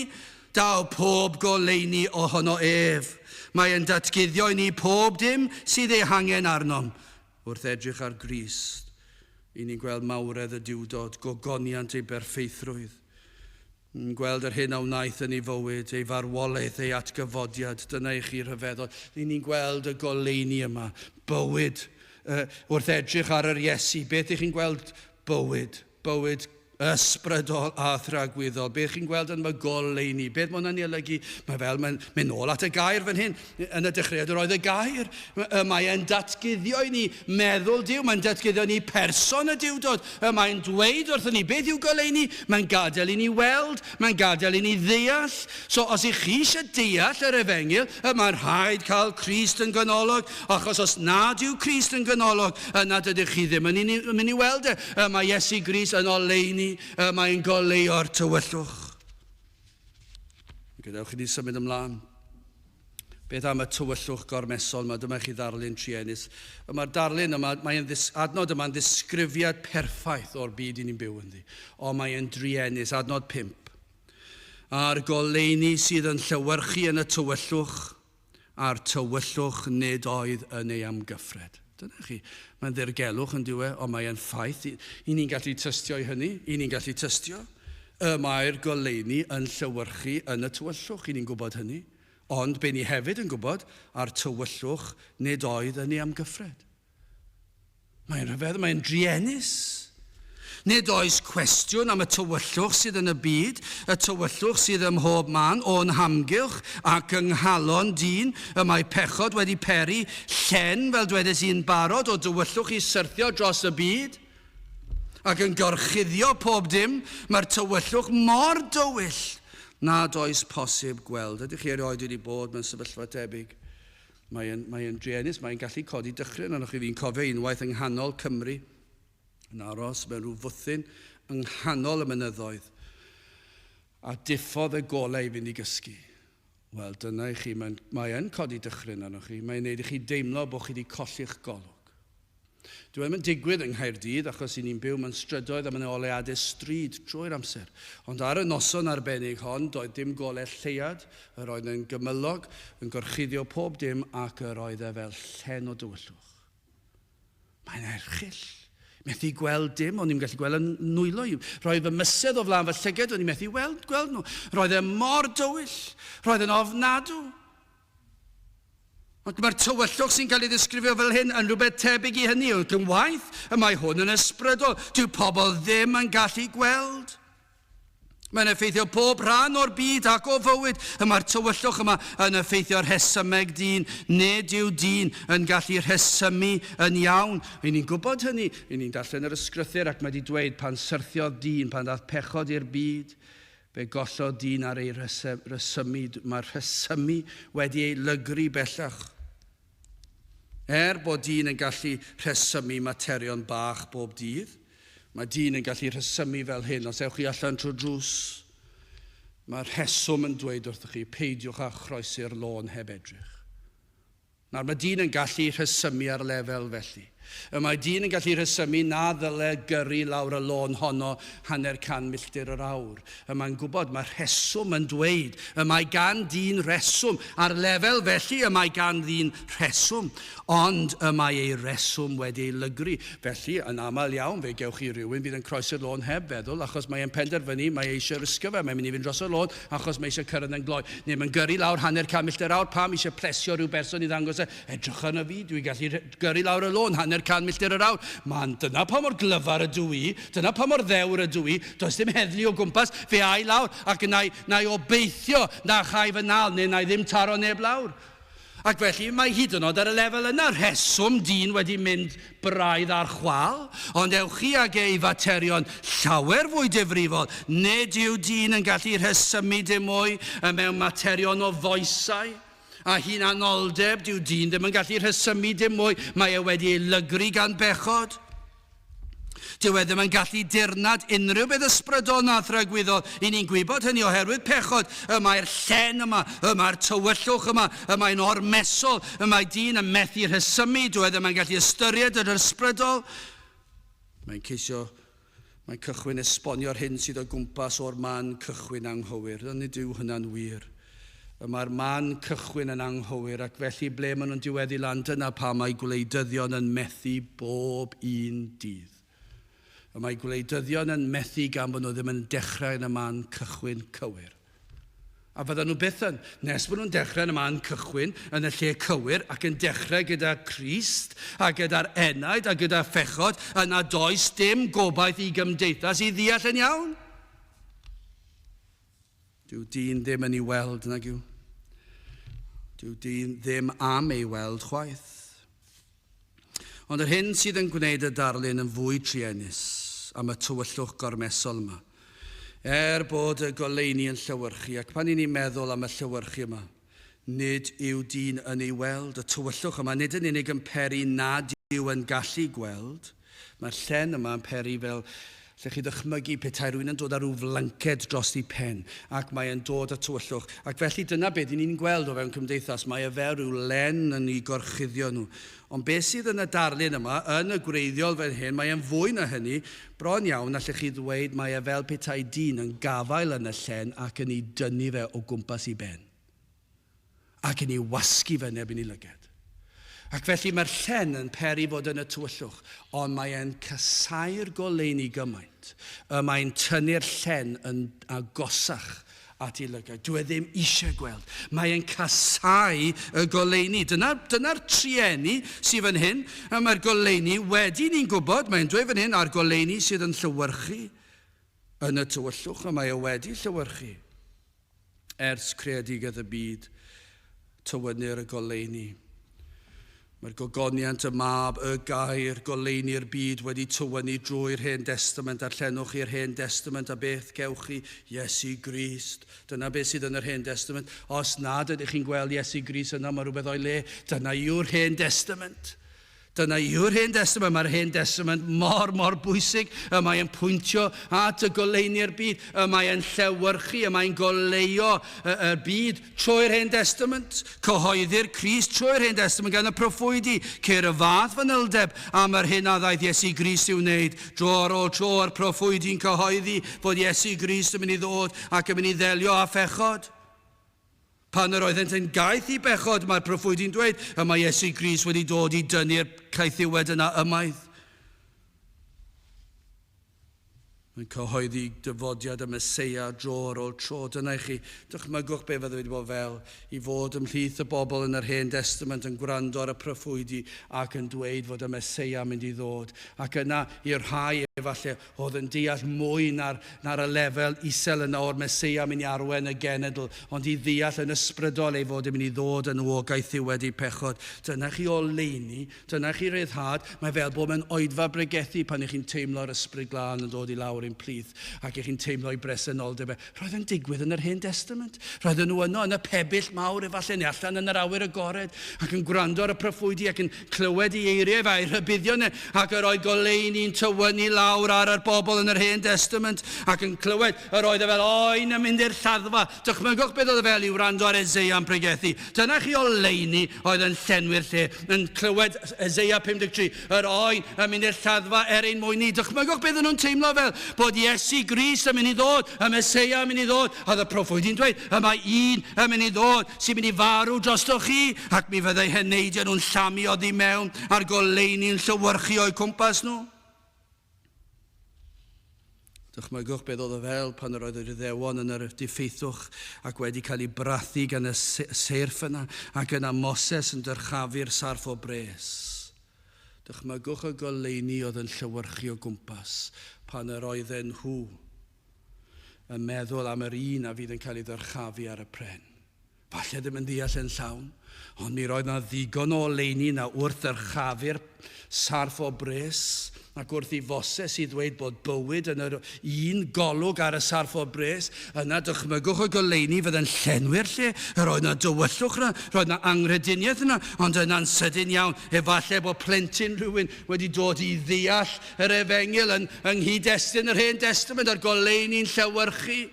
[SPEAKER 1] Daw pob goleuni ohono ef. Mae e'n datguddio i ni pob dim sydd ei hangen arnom. Wrth edrych ar Grist, i ni'n gweld mawredd y Duwdod, gogoniant ei berffeithrwydd. Yn gweld yr hyn a wnaeth yn ei fywyd, ei farwolaeth, ei atgyfodiad, dyna i chi rhyfeddod. Ry'n ni'n gweld y goleuni yma, bywyd. Uh, wrth edrych ar yr Iesu, beth ych chi'n gweld? Bywyd. Bywyd ysbrydol a thragwyddol. Beth chi'n gweld yn y goleuni? Beth mae hwnna'n ei olygu? Mae fel, mae'n mynd nôl at y gair fan hyn. Yn y dechreuad yr oedd y gair. Mae e'n datguddio i ni meddwl Duw, mae'n datguddio i ni person y Duwdod. Mae'n dweud wrthyn ni beth yw goleuni, mae'n gadael i ni weld, mae'n gadael i ni ddeall. So os ych chi eisiau deall yr efengyl, mae'n rhaid cael Crist yn ganolog, achos os nad yw Crist yn ganolog, yna dydych chi ddim yn mynd i weld e. Mae Iesu Grist yn oleuni, mae'n goleuo'r tywyllwch. Gadewch i ni symud ymlaen. Beth am y tywyllwch gormesol yma? Dyma chi ddarlun truenus. Mae'r darlun yma, mae'n adnod yma'n ddisgrifiad perffaith o'r byd i ni'n byw ynddi. Ond mae'n druenus, adnod 5. A'r goleuni sydd yn llewyrchu yn y tywyllwch, a'r tywyllwch nid oedd yn ei amgyffred. Dyna chi. Mae'n ddirgelwch yn diwe, ond mae'n ffaith. I ni'n gallu tystio i hynny. I ni'n gallu tystio. Y mae'r goleuni yn llewyrchu yn y tywyllwch. I ni'n gwybod hynny. Ond be ni hefyd yn gwybod, a'r tywyllwch nid oedd yn ei amgyffred. Mae'n rhyfedd, mae'n druenus. Nid oes cwestiwn am y tywyllwch sydd yn y byd, y tywyllwch sydd ym mhob man o'n hamgylch ac yng nghalon dyn. Y mae pechod wedi peri llen, fel dwedes i'n barod, o dywyllwch i syrthio dros y byd ac yn gorchuddio pob dim. Mae'r tywyllwch mor dywyll nad oes posib gweld. Ydych chi erioed wedi bod mewn sefyllfa tebyg? Mae'n mae druenus, mae'n gallu codi dychryn arnoch chi. Fi'n cofio unwaith yng nghanol Cymru, yn aros mewn rhyw fwthyn yng nghanol y mynyddoedd, a diffodd y golau i fynd i gysgu. Wel, dyna i chi, mae'n mae yn codi dychryn arnoch chi. Mae'n neud i chi deimlo bod chi wedi colli'ch golwg. Dyw e ddim yn digwydd yng Nghaerdydd achos i ni'n byw mewn strydoedd a mae 'na oleuadau stryd trwy'r amser. Ond ar y noson arbennig hon, doedd dim golau lleuad, yr oedd yn gymylog, yn gorchuddio pob dim ac yr oedd e fel llen o dywyllwch. Mae'n erchyll. Methu gweld dim, o'n i'n gallu gweld yn nwylo i. Roedd fy mysedd o flaen fy llyged, o'n i'n methu weld, gweld nhw. Roedd e mor dywyll. Roedd e'n ofnadw. Ond mae'r tywyllwch sy'n cael ei ddisgrifio fel hyn yn rhywbeth tebyg i hynny, ac yn waeth, y mae hwn yn ysbrydol. Dyw pobl ddim yn gallu gweld. Mae'n effeithio pob rhan o'r byd ac o fywyd. Y mae'r tywyllwch yma yn effeithio rhesymeg dyn. Nid yw dyn yn gallu rhesymu yn iawn. Ry'n ni'n gwybod hynny. Ry'n ni'n darllen yr ysgrythur ac mae wedi dweud pan syrthiodd dyn, pan ddaeth pechod i'r byd, Fe gollodd dyn ar ei rhesymu, mae'r rhesymu wedi ei lygru bellach. Er bod dyn yn gallu rhesymu materion bach bob dydd, mae dyn yn gallu rhesymu fel hyn, os ewch chi allan trwy drws, mae'r rheswm yn dweud wrthych chi, peidiwch â chroesi'r lôn heb edrych. Nawr, mae dyn yn gallu rhesymu ar lefel felly. Y mae dyn yn gallu rhesymu na ddyle gyrru lawr y lôn honno hanner can milltir yr awr. Y mae'n gwybod, mae rheswm yn dweud, y mae gan dyn reswm. Ar lefel felly, y mae gan ddyn rheswm. Ond y mae ei reswm wedi ei lygru. Felly, yn aml iawn, fe gewch chi rywun fydd yn croesi'r lôn heb feddwl, achos mae e'n penderfynu, mae e eisiau risgo fe, mae'n mynd i fynd dros y lôn, achos mae eisiau cyrraedd yn gloi. Neu mae'n gyrru lawr hanner can milltir awr, pam eisiau plesio rhyw berson i ddangos e, edrych arno fi, dwi'n gallu gyrru lawr y lôn hanner can milltir yr awr. Man, dyna pa mor glyfar ydw i, dyna pa mor ddewr ydw i, does dim heddlu o gwmpas, fe ai lawr, ac na i, na i obeithio na chai fy nal, neu na i ddim taro neb lawr. Ac felly mae hyd yn oed ar y lefel yna rheswm dyn wedi mynd braidd ar chwâl, ond ewch chi ag e i faterion llawer fwy difrifol. Nid yw dyn yn gallu rhesymu dim mwy mewn materion o foesau a hunanoldeb, dyw dyn ddim yn gallu rhesymu dim mwy, mae e wedi ei lygru gan bechod. Dyw e ddim yn gallu dirnad unrhyw beth ysbrydol na thragwyddol. I ni'n gwybod hynny oherwydd pechod. Y mae'r llen yma, y mae'r tywyllwch yma, y mae'n ormesol, y mae dyn yn methu rhesymu, dyw e ddim yn gallu ystyried yr ysbrydol. Mae'n ceisio, mae'n cychwyn esbonio'r hyn sydd o gwmpas o'r man cychwyn anghywir. Ond nid yw hynna'n wir. Y mae'r man cychwyn yn anghywir ac felly ble maen nhw'n diweddu lan dyna pam mae gwleidyddion yn methu bob un dydd. Y mae gwleidyddion yn methu gan bod nhw ddim yn dechrau yn y man cychwyn cywir. A fyddan nhw byth yn, nes bod nhw'n dechrau yn y man cychwyn, yn y lle cywir, ac yn dechrau gyda Christ, a gyda'r enaid, a gyda phechod, yna does dim gobaith i gymdeithas i ddeall yn iawn. Dyw dyn ddim yn ei weld, nag yw. Dyw dyn ddim am ei weld chwaith. Ond yr hyn sydd yn gwneud y darlun yn fwy truenus am y tywyllwch gormesol yma, er bod y goleuni yn llewyrchu, ac pan i ni'n meddwl am y llewyrchu yma, nid yw dyn yn ei weld, y tywyllwch yma nid yn unig yn peri nad yw yn gallu gweld, mae'r llen yma yn peri fel. Lle chi ddychmygu petai rhywun yn dod â rhyw flanced dros ei pen, ac mae e'n dod â tywyllwch. Ac felly dyna beth ni'n gweld o fewn cymdeithas, mae e fel rhyw len yn eu gorchuddio nhw. Ond beth sydd yn y darlun yma, yn y gwreiddiol fel hyn, mae e'n fwy na hynny, bron iawn allech chi ddweud mae e fel petai dyn yn gafael yn y llen ac yn ei dynnu fe o gwmpas ei ben. Ac yn ei wasgu fe yn erbyn ei lyged. Ac felly mae'r llen yn peri fod yn y tywyllwch, ond mae e'n casáu'r goleuni gymaint, y mae'n tynnu'r llen yn agosach at ei lygaid. Dyw e ddim eisiau gweld. Mae e'n casáu y goleuni. Dyna'r dyna trueni sydd fan hyn. A mae'r goleuni wedi ni'n gwybod, mae'n dweud fan hyn, a'r goleuni sydd yn llewyrchu yn y tywyllwch, a mae e wedi llewyrchu. Ers creadigaeth y byd, tywynir y goleuni. Mae'r gogoniant, y Mab, y Gair, goleuni'r byd wedi tywynnu drwy'r Hen Destament. Darllenwch chi'r Hen Destament a beth gewch chi? Iesu Grist. Dyna beth sydd yn yr Hen Destament. Os nad ydych chi'n gweld Iesu Grist yna, mae rhywbeth o'i le. Dyna yw'r Hen Destament. Dyna yw'r Hen Destament. Mae'r Hen Destament mor, mor bwysig. Y mae e'n pwyntio at y goleuni'r byd. Y mae e'n llewyrchu, y mae'n goleuo y, y byd trwy'r Hen Destament. Cyhoeddi'r Crist trwy'r Hen Destament gan y proffwydi. Ceir y fath fanyldeb am yr hyn a ddaeth Iesu Grist i'w wneud. Dro ar ôl tro, a'r proffwydi'n cyhoeddi fod Iesu Grist yn mynd i ddod ac yn mynd i ddelio â phechod. Pan yr oeddent yn gaeth i bechod, mae'r proffwydi'n dweud, y mae Iesu Grist wedi dod i dynnu'r caethiwed yna ymaith. Mae'n cyhoeddi dyfodiad y Meseia dro ar ôl tro. Dyna i chi, dychmygwch be fydde wedi bod fel i fod ymhlith y bobl yn yr Hen Destament yn gwrando ar y proffwydi ac yn dweud fod y Meseia yn mynd i ddod. Ac yna i'r rhai efallai oedd yn deall mwy na'r, na'r y lefel isel yna o'r Meseia mynd i arwain y genedl, ond i ddeall yn ysbrydol ei fod yn mynd i ddod yn nhw o gaethiwed eu pechod. Dyna chi oleuni, dyna chi ryddhad. Mae fel bod mewn oedfa bregethu pan ych chi'n teimlo'r Ysbryd Glân yn dod i lawr ein plith ac ych chi'n teimlo ei bresenoldeb e. Roedd yn digwydd yn yr Hen Destament. Roedden nhw yno yn y pebyll mawr efallai, neu allan yn yr awyr agored, ac yn gwrando ar y proffwydi ac yn clywed ei eiriau fe a'i rhybuddion e, ac yr oedd goleuni'n tywynnu lawr ar yr bobl yn yr Hen Destament, ac yn clywed yr oedd e fel oen yn mynd i'r lladdfa. Dychmygwch beth oedd e fel i wrando ar Eseia'n pregethu. Dyna chi oleuni oedd yn llenwi'r lle, yn clywed Eseia 53, yr oen yn mynd i'r lladdfa er ein mwyn ni. Dychmygwch beth nhw'n teimlo fel bod Iesu Grist yn mynd i ddod, y Meseia yn mynd i ddod, a oedd y proffwydi'n dweud, y mae un yn mynd i ddod sy'n mynd i farw drostoch chi, ac mi fyddai heneidiau nhw'n llamu oddi mewn a'r goleuni'n llewyrchu o'u cwmpas nhw. Dychmygwch beth oedd o fel pan yr oedd yr Iddewon yn yr diffeithwch ac wedi cael eu brathu gan y seirff yna, ac yna Moses yn dyrchafu'r sarff o bres. Dychmygwch y goleuni oedd yn llewyrchu o gwmpas pan yr oedden nhw yn meddwl am yr un a fydd yn cael ei ddyrchafu ar y pren. Falle ddim yn ddeall yn llawn, ond mi roedd 'na ddigon o oleuni 'na wrth ddyrchafu'r sarff o bres, ac wrth i Foses i ddweud bod bywyd yn yr un golwg ar y sarff o bres, yna dychmygwch y goleuni fydd yn llenwi'r lle. Yr oedd 'na dywyllwch 'na, roedd 'na anghrediniaeth yna, ond yna'n sydyn iawn, efallai bod plentyn rhywun wedi dod i ddeall yr efengyl yn, yng nghyd-destun yr Hen Destament, a'r goleuni'n llewyrchu.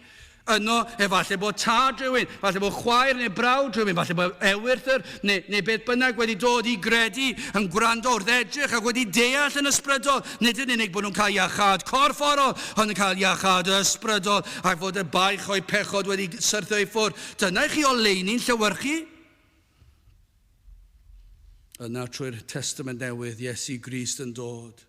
[SPEAKER 1] Yno, efallai bod tad rhywun, falle bod chwaer neu brawd rhywun, falle bod ewythr neu, neu beth bynnag wedi dod i gredu, yn gwrando wrth edrych ac wedi deall yn ysbrydol, nid yn unig bod nhw'n cael iachâd corfforol, ond yn cael iachâd ysbrydol, ac fod y baich o'u pechod wedi syrthio i ffwrdd. Dyna i chi oleuni'n llewyrchu. Yna trwy'r Testament Newydd, Iesu Grist yn dod.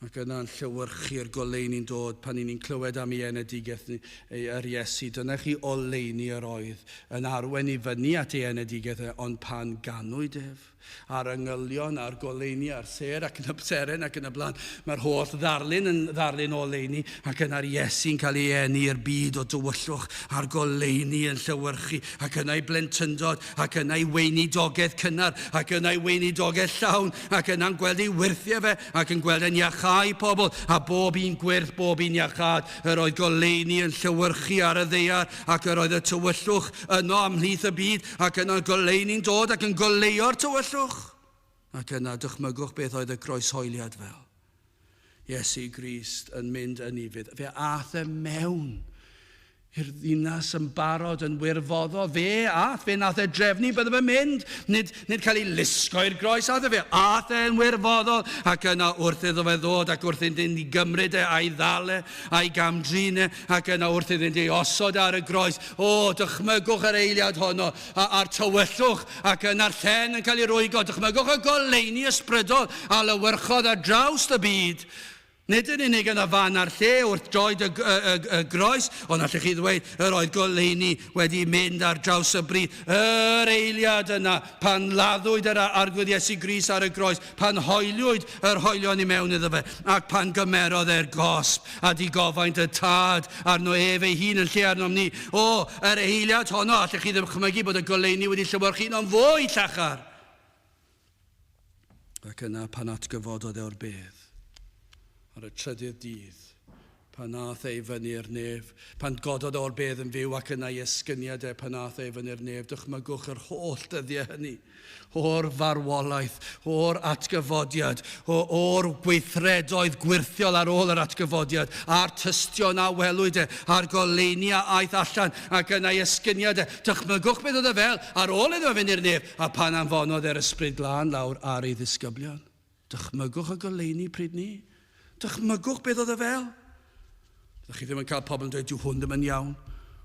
[SPEAKER 1] Ac yna'n llewyrchu'r goleuni'n dod pan 'y ni'n clywed am ei enedigaeth ni, ei, yr Iesu. Dyna chi oleuni yr oedd yn arwain i fyny at ei enedigaeth e, ond pan ganwyd ef, a'r angylion a'r goleuni a'r sêr ac yn y seren ac yn y blaen, mae'r holl ddarlun yn ddarlun o oleuni, ac yna'r Iesu'n cael ei eni i'r byd o dywyllwch, a'r goleuni yn llewyrchu, ac yna ei blentyndod, ac yna ei weinidogaeth cynnar, ac yna ei weinidogaeth llawn, ac yna'n gweld ei wyrthiau fe, ac yn gweld e'n iachau pobl, a bob un gwyrth, bob un iachâd, yr oedd goleuni yn llewyrchu ar y ddaear, ac yr oedd y tywyllwch yno ymhlith y byd, ac yna goleuni'n dod ac yn goleuo'r tywyllwch. Ac yna dychmygwch beth oedd y croeshoeliad fel. Iesu Grist yn mynd yn ufudd. Fe ath e mewn i'r ddinas yn barod yn wirfoddol. Fe ath, fe nath e drefnu bydde fe'n mynd. Nid, nid cael ei lusgo i'r groes, ath e fe. Ath e'n wirfoddol ac yna wrth iddo fe ddod ac wrth iddynt i gymryd e a'i ddal e a'i gamdrin e ac yna wrth iddynt ei osod ar y groes. O, dychmygwch yr eiliad honno a'r tywyllwch ac yna'r llen yn cael ei rwygo. Dychmygwch y goleuni ysbrydol a lywyrchodd ar draws y byd. Nid yn unig yn y fan a'r lle wrth droed y, y, y, y groes, ond allech chi ddweud yr oedd goleuni wedi mynd ar draws y bryd. Yr eiliad yna, pan laddwyd yr Arglwydd Iesu Grist ar y groes, pan hoeliwyd yr hoelion i mewn iddo fe, ac pan gymerodd e'r gosb a digofaint y Tad arno ef ei hun yn lle arnom ni. O, yr eiliad honno, allech chi ddychmygu bod y goleuni wedi llewyrchu yn fwy llachar. Ac yna pan atgyfododd e o'r bedd, ar y trydydd dydd, pan aeth e i fyny i'r nef, pan gododd e o'r bedd yn fyw ac yna i esgyniad e pan aeth e i fyny'r nef, dychmygwch yr holl dyddiau hynny, o'r farwolaeth, o'r atgyfodiad, o'r gweithredoedd gwyrthiol ar ôl yr atgyfodiad, a'r tystion a welwyd e, a'r goleuni a aeth allan, ac yna i esgyniad e. Dychmygwch beth oedd e fel ar ôl iddo fe fynd i'r nef, A phan anfonodd e'r Ysbryd Glân lawr ar ei ddisgyblion, dychmygwch y goleuni pryd 'ny. Dychmygwch beth oedd e fel. Ydych chi ddim yn cael pobl yn dweud, dyw hwn ddim yn iawn.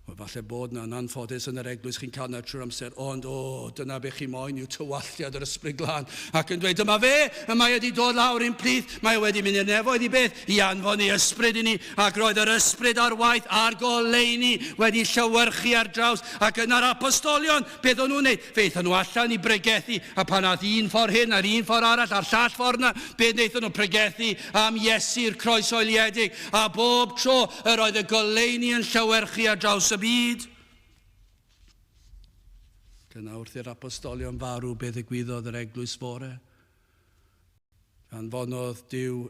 [SPEAKER 1] Wel, falle bod na, yn anffodus yn yr eglwys chi'n cael na trwy'r amser, ond o, dyna be chi moyn yw tywalltiad yr Ysbryd Glân. Ac yn dweud, dyma fe, y mae wedi dod lawr i'n plith, mae e wedi mynd i'r nefoedd i beth, i anfon ei ysbryd i ni, ac roedd yr ysbryd ar waith a'r goleuni wedi llewyrchu ar draws, ac yna'r apostolion, Beth o'n nhw'n wneud? Fe aethon nhw allan i bregethu, a pan aeth un ffordd hyn a'r un ffordd arall a'r llall ffordd 'na, beth wnaethon nhw? Pregethu am Iesu'r croeshoeliedig, a bob tro yr oedd y goleuni yn llewyrchu ar draws y byd. Ac yna wrth i'r apostolion farw, beth ddigwyddodd yr eglwys fore? Fe anfonodd Duw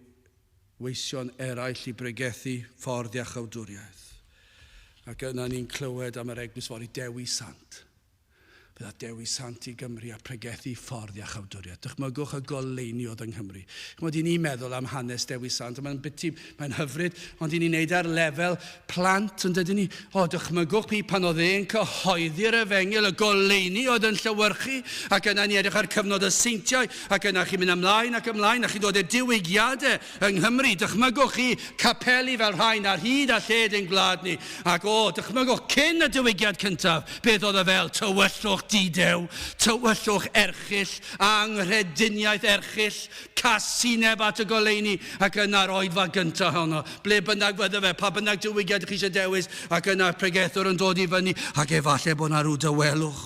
[SPEAKER 1] weision eraill i bregethu ffordd iachawdwriaeth. Ac yna ni'n clywed am yr eglwys fory Dewi Sant. Bydda Dewi Sant i Gymru a pregethu ffordd iachawdwriaeth. Dychmygwch y goleuni oedd yng Nghymru. Chymod, i ni'n meddwl am hanes Dewi Sant, a mae'n biti, mae'n hyfryd, ond i ni'n neud ar lefel plant, yn dydyn ni? O, dychmygwch chi pan oedd e'n cyhoeddi'r efengyl, y goleuni oedd yn llewyrchu, ac yna ni edrych ar cyfnod y seintiau, ac yna chi'n mynd ymlaen ac ymlaen, a chi'n dod i'r diwygiadau yng Nghymru. Dychmygwch chi capeli fel rhain ar hyd a lled ein gwlad ni. Ac o, dychmygwch cyn y diwygiad cyntaf, beth oedd e fel tywyllwch didew, tywyllwch erchyll, anghrediniaeth erchyll, Casineb at y goleuni, ac yna'r oedfa gyntaf honno, ble bynnag fydde fe, pa bynnag diwygiad chi eisiau dewis, ac yna'r pregethwr yn dod i fyny, ac efallai bod yna rhyw dawelwch,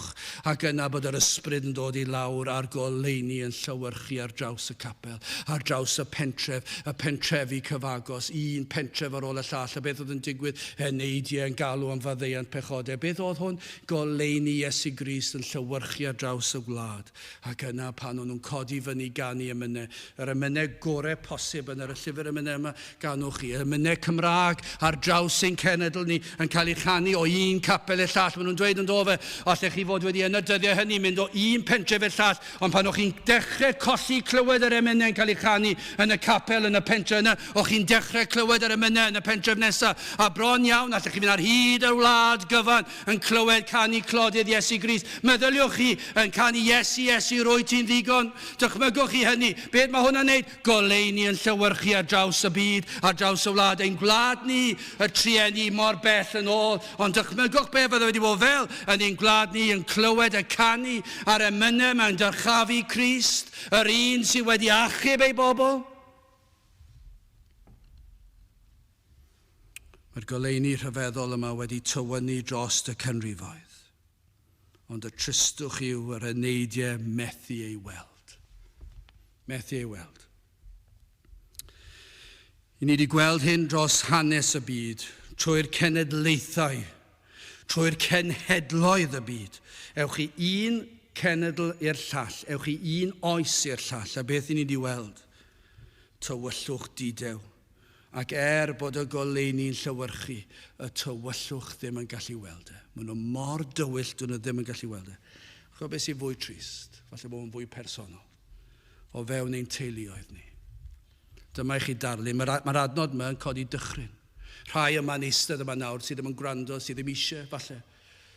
[SPEAKER 1] ac yna bod yr ysbryd yn dod i lawr a'r goleuni yn llewyrchu ar draws y capel, ar draws y pentref, y pentrefi cyfagos, un pentref ar ôl y llall, a beth oedd yn digwydd? Eneidiau yn galw am faddeuant pechodau. Beth oedd hwn? Goleuni Iesu Grist yn llewyrchu ar draws y wlad. Ac yna pan o'n nhw'n codi fyny i ganu emynau, yr emynau gorau posib yn yr llyfr emynau yma, ganwch chi, emynau Cymraeg ar draws ein cenedl ni yn cael eu chanu o un capel i'r llall. Maen nhw'n dweud yn do fe, allech chi fod wedi yn y dyddiau hynny mynd o un pentref i'r llall, ond pan o'ch chi'n dechrau colli clywed yr emynau yn cael eu chanu yn y capel yn y pentre yna, o'ch chi'n dechrau clywed yr emynau yn y pentref nesaf, a bron iawn allech chi fynd ar hyd y wlad gyfan Yn clywed canu clodydd Iesu Grist. Meddyliwch chi yn canu Iesu, Iesu, rwyt ti'n ddigon. Dychmygwch chi hynny. Beth mae hwnna'n neud? Goleuni yn llewyrchu ar draws y byd, ar draws y wlad. Ein gwlad ni, y trueni mor bell yn ôl. Ond dychmygwch be fydde wedi bod fel yn ein gwlad ni yn clywed y canu a'r emynau mewn dyrchafu Crist, yr un sydd wedi achub ei bobl. Mae'r goleuni rhyfeddol yma wedi tywynnu drost y canrifoedd, ond y tristwch yw yr eneidiau methu ei weld. Methu ei weld. I ni wedi gweld hyn dros hanes y byd, trwy'r cenedlaethau, trwy'r cenhedloedd y byd. Ewch i un cenedl i'r llall, ewch i un oes i'r llall, a beth i ni wedi weld? Tywyllwch didew. Ac er bod y goleuni'n llewyrchu, y tywyllwch ddim yn gallu weld e. Maen nhw mor dywyll, dyn nhw ddim yn gallu weld e. Chwbod beth sy'n fwy trist? Falle bod yn fwy personol. O fewn ein teuluoedd ni. Dyma i chi darlun. Mae'r mae adnod yma yn codi dychryn. Rhai yma'n eistedd yma nawr sydd ddim yn gwrando, sydd ddim eisiau, falle.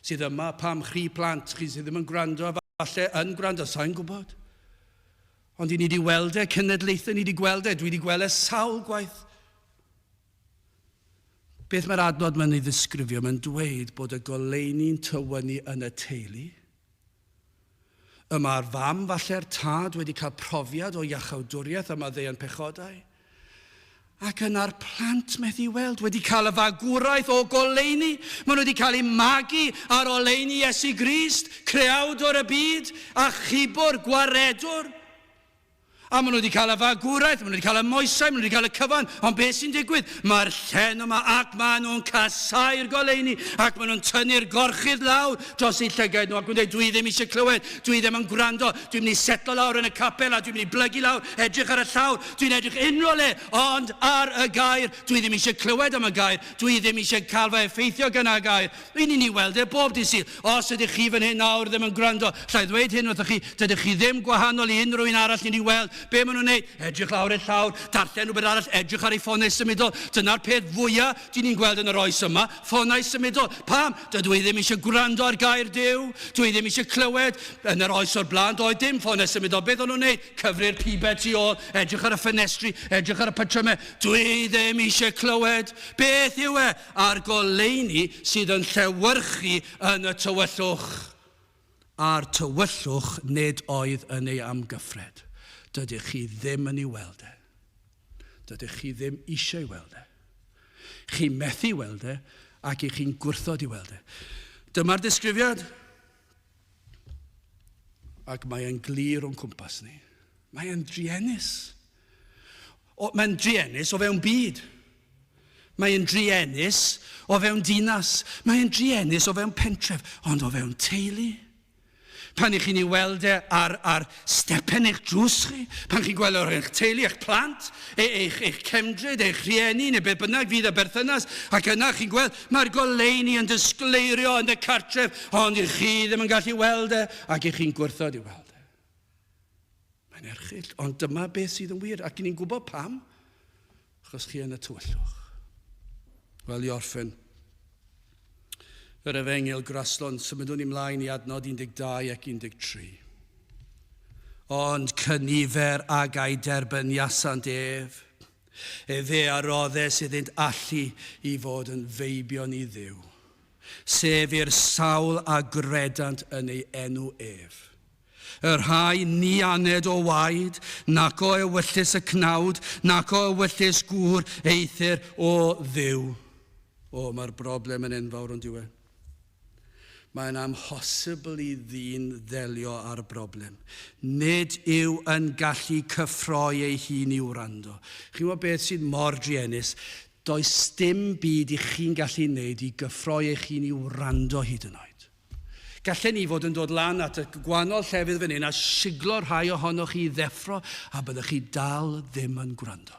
[SPEAKER 1] Sydd yma pam chi plant, chi sydd ddim yn gwrando, falle yn gwrando, sa'n gwybod. Ond i ni wedi weld e, cenedlaethau ni wedi gweld e, dwi wedi gweld e sawl gwaith. Beth mae'r adnod mae'n ei ddisgrifio? Mae'n dweud bod y goleuni'n tywynnu yn y teulu. Y mae'r fam, falle'r tad, wedi cael profiad o iachawdwriaeth a maddeuant pechodau. Ac yna'r plant methu weld, wedi cael y fagwraeth o goleuni. Maen nhw wedi cael eu magu ar oleuni Iesu Grist, creawdwr y byd, achubwr, gwaredwr. A maen nhw wedi cael y fagwraeth, maen nhw wedi cael y moesau, maen nhw wedi cael y cyfan. Ond beth sy'n digwydd? Mae'r llen yma ac maen nhw'n casáu'r goleuni ac maen nhw'n tynnu'r gorchudd lawr dros eu llygaid nhw ac yn dweud, dwi ddim eisiau clywed, dwi ddim yn gwrando, dwi'n mynd i setlo lawr yn y capel a dwi'n mynd i blygu lawr, edrych ar y llawr, dwi'n edrych unrhyw le, ond ar y gair, dwi ddim eisiau clywed am y gair, dwi ddim eisiau cael fy effeithio gan y gair. Ry'n ni'n ei weld e bob dydd Sul. Os ydych chi fan hyn nawr ddim yn gwrando, alla i ddweud hyn wrthoch chi, dydych chi ddim gwahanol i unrhyw un arall ni'n ei weld. Be maen nhw'n wneud? Edrych lawr i'r llawr, darllen rhywbeth arall, edrych ar eu ffonau symudol. Dyna'r peth fwya dyn ni'n gweld yn yr oes yma, ffonau symudol. Pam? Dydw i ddim eisiau gwrando ar gair Duw. Dw i ddim eisiau clywed. Yn yr oes o'r blaen, doedd dim ffonau symudol. Beth o'n nhw'n wneud? Cyfri'r pibau tu ôl, edrych ar y ffenestri, edrych ar y patrymau. Dw i ddim eisiau clywed. Beth yw e? A'r goleuni sydd yn llewyrchu yn y tywyllwch. A'r tywyllwch nid oedd yn ei amgyffred. Dydych chi ddim yn ei weld e. Dydych chi ddim eisiau ei weld e. Chi methu weld e ac i chi'n gwrthod i weld e. Dyma'r disgrifiad. Ac mae e'n glir o'n cwmpas ni. Mae e'n druenus. Mae'n druenus o fewn byd. Mae'n druenus o fewn dinas. Mae'n druenus o fewn pentref, ond o fewn teulu. Pan i chi'n ei weld e ar, ar stepen eich drws chi, pan chi'n gweld o'r eich teulu, eich plant, e, eich, eich cefndryd, eich rhieni, neu beth bynnag fydd y berthynas, ac yna chi'n gweld mae'r goleuni yn disgleirio yn y cartref, ond i chi ddim yn gallu weld e, ac i chi'n gwrthod i weld e. Mae'n erchyll, ond dyma beth sydd yn wir, ac ni'n gwybod pam, achos chi yn y tywyllwch. Wel, i orffen, yr efengyl graslon, symudwn ni mlaen i adnod 12 ac 13. Ond cynifer ag a'i derbyniasant ef, efe a roddes iddynt allu i fod yn feibion i Dduw, sef i'r sawl a gredant yn ei enw ef. Y rhai ni aned o waed, nac o ewyllys y cnawd, nac o ewyllys gŵr, eithr o Dduw. O, mae'r broblem yn enfawr ond yw e? Mae'n amhosibl i ddyn ddelio â'r broblem. Nid yw yn gallu cyffroi ei hun i wrando. Chi'n gwybod beth sydd mor druenus? Does dim byd i chi'n gallu wneud i gyffroi eich hun i wrando hyd yn oed. Gallen ni fod yn dod lan at y gwahanol llefydd fan hyn a siglo rhai ohonoch chi i ddeffro a byddwch chi dal ddim yn gwrando.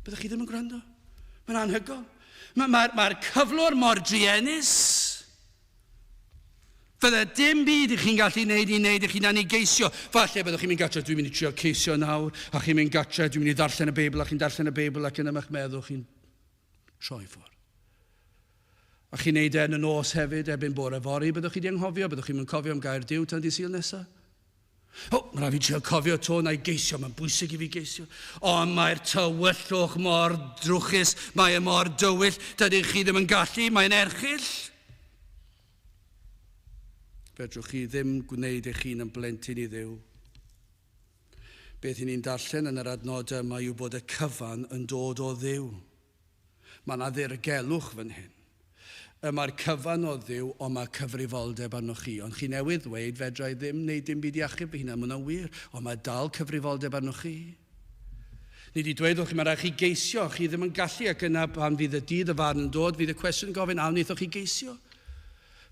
[SPEAKER 1] Byddwch chi ddim yn gwrando. Mae'n anhygoel. Mae'r mae, mae cyflwr mor druenus. Fydde dim byd i chi'n gallu wneud i wneud i chi'n i geisio. Falle byddwch chi'n mynd gatre, dwi'n mynd i trio ceisio nawr, a chi'n mynd gatre, dwi'n mynd i ddarllen y Beibl, a chi'n darllen y Beibl, ac yna mae'ch meddwl chi'n troi ffwrdd. A chi'n neud e yn y nos hefyd, erbyn bore fory, byddwch chi 'di anghofio, byddwch chi'm yn cofio am gair Duw tan dydd Sul nesa. O, mae rhaid fi trio cofio to, na i geisio, mae'n bwysig i fi geisio. Ond mae'r tywyllwch mor drwchus, mae e mor dywyll, dydych chi ddim yn gallu, mae'n erchyll. Fedrwch chi ddim gwneud eich hun yn blentyn i Dduw. Beth i ni'n darllen yn yr adnodau yma yw bod y cyfan yn dod o Dduw. Mae 'na ddirgelwch fan hyn. Y mae'r cyfan o Dduw, ond mae cyfrifoldeb arnoch chi. Ond chi newydd ddweud, fedra i ddim wneud dim byd i achub fy hunan. Mae hwnna'n wir, ond mae dal cyfrifoldeb arnoch chi. Ni wedi dweud wrth chi, mae rhaid chi geisio, chi ddim yn gallu, ac yna pan fydd y dydd y farn yn dod, fydd y cwestiwn yn gofyn, a wnaethoch chi geisio?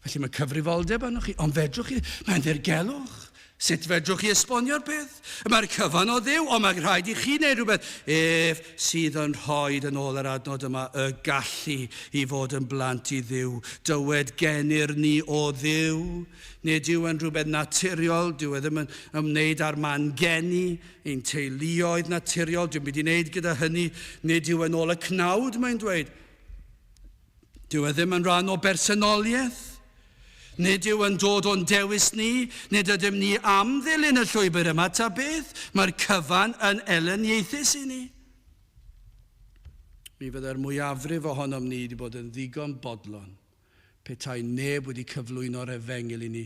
[SPEAKER 1] Felly mae cyfrifoldeb arnoch chi, ond fedrwch chi, mae'n ddirgelwch. Sut fedrwch chi esbonio'r peth? Mae'r cyfan o Dduw, ond mae rhaid i chi wneud rhywbeth. Ef sydd yn rhoi yn ôl yr adnod yma y gallu i fod yn blant i Dduw. Dywed genir ni o Dduw. Nid yw yn rhywbeth naturiol, dyw e ddim yn ymwneud â'r man geni, ein teuluoedd naturiol, dim byd i wneud gyda hynny. Nid yw yn ôl y cnawd, mae'n dweud. Dyw e ddim yn rhan o bersonoliaeth. Nid yw yn dod o'n dewis ni, nid ydym ni am ddilyn y llwybr yma ta beth, mae'r cyfan yn elyniaethus i ni. Mi fyddai'r mwyafrif ohonom ni wedi bod yn ddigon bodlon petai neb wedi cyflwyno'r efengyl i ni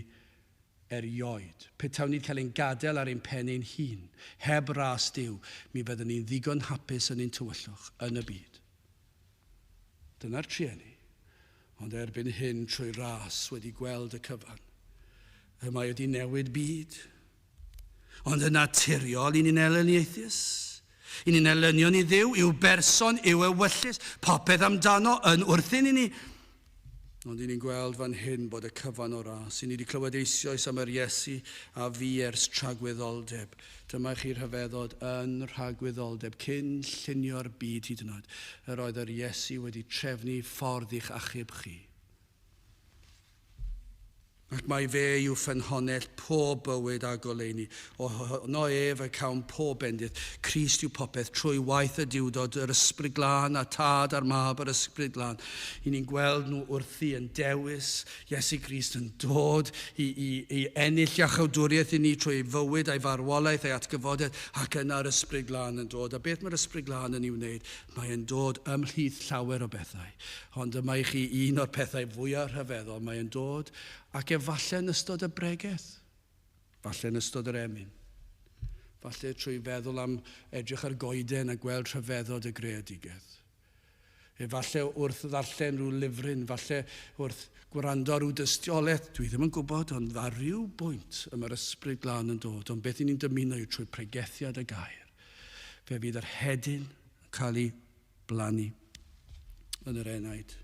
[SPEAKER 1] erioed. Petawn ni'n cael ein gadael ar ein pen ein hun, heb ras Duw, mi fyddwn ni'n ddigon hapus yn ein tywyllwch, yn y byd. Dyna'r trueni. Ond erbyn hyn, trwy ras, wedi gweld y cyfan. Y mae wedi newid byd. Ond yn naturiol, i ni'n elyniaethus. I ni'n elynion i Dduw, i'w berson, i'w ewyllys, popeth amdano yn wrthyn i ni. Ond i ni'n gweld fan hyn bod y cyfan o ras. I ni wedi clywed eisoes am yr Iesu a fu ers tragwyddoldeb. Dyma chi rhyfeddod yn rhagwyddoldeb cyn llunio'r byd hyd yn oed. Yr oedd yr Iesu wedi trefnu ffordd i'ch achub chi. Ac mai fe yw ffynhonnell pob bywyd a goleuni. Ohono ef y cawn pob bendith. Crist yw popeth, trwy waith y Duwdod, yr Ysbryd Glân, a Tad a'r Mab a'r Ysbryd Glân. I ni'n gweld nhw wrthi yn dewis Iesu Grist yn dod i, i, i ennill iachawdwriaeth i ni trwy ei fywyd a'i farwolaeth a'i atgyfodiad, ac yna'r Ysbryd Glân yn dod. A beth mae'r Ysbryd Glân yn ei wneud? Mae e'n dod ymhlith llawer o bethau, ond dyma i chi un o'r pethau fwyaf rhyfeddol, mae e'n dod ac efallai yn ystod y bregeth, falle yn ystod yr emyn, falle trwy feddwl am edrych ar goeden a gweld rhyfeddod y greadigaeth. Efallai wrth ddarllen rhyw lyfryn, falle wrth gwrando ar rhyw dystiolaeth, dwi ddim yn gwybod, ond ar ryw bwynt y mae'r Ysbryd Glân yn dod, ond beth i ni'n dymuno yw trwy pregethiad y gair. Fe fydd yr hedyn yn cael ei blannu yn yr enaid.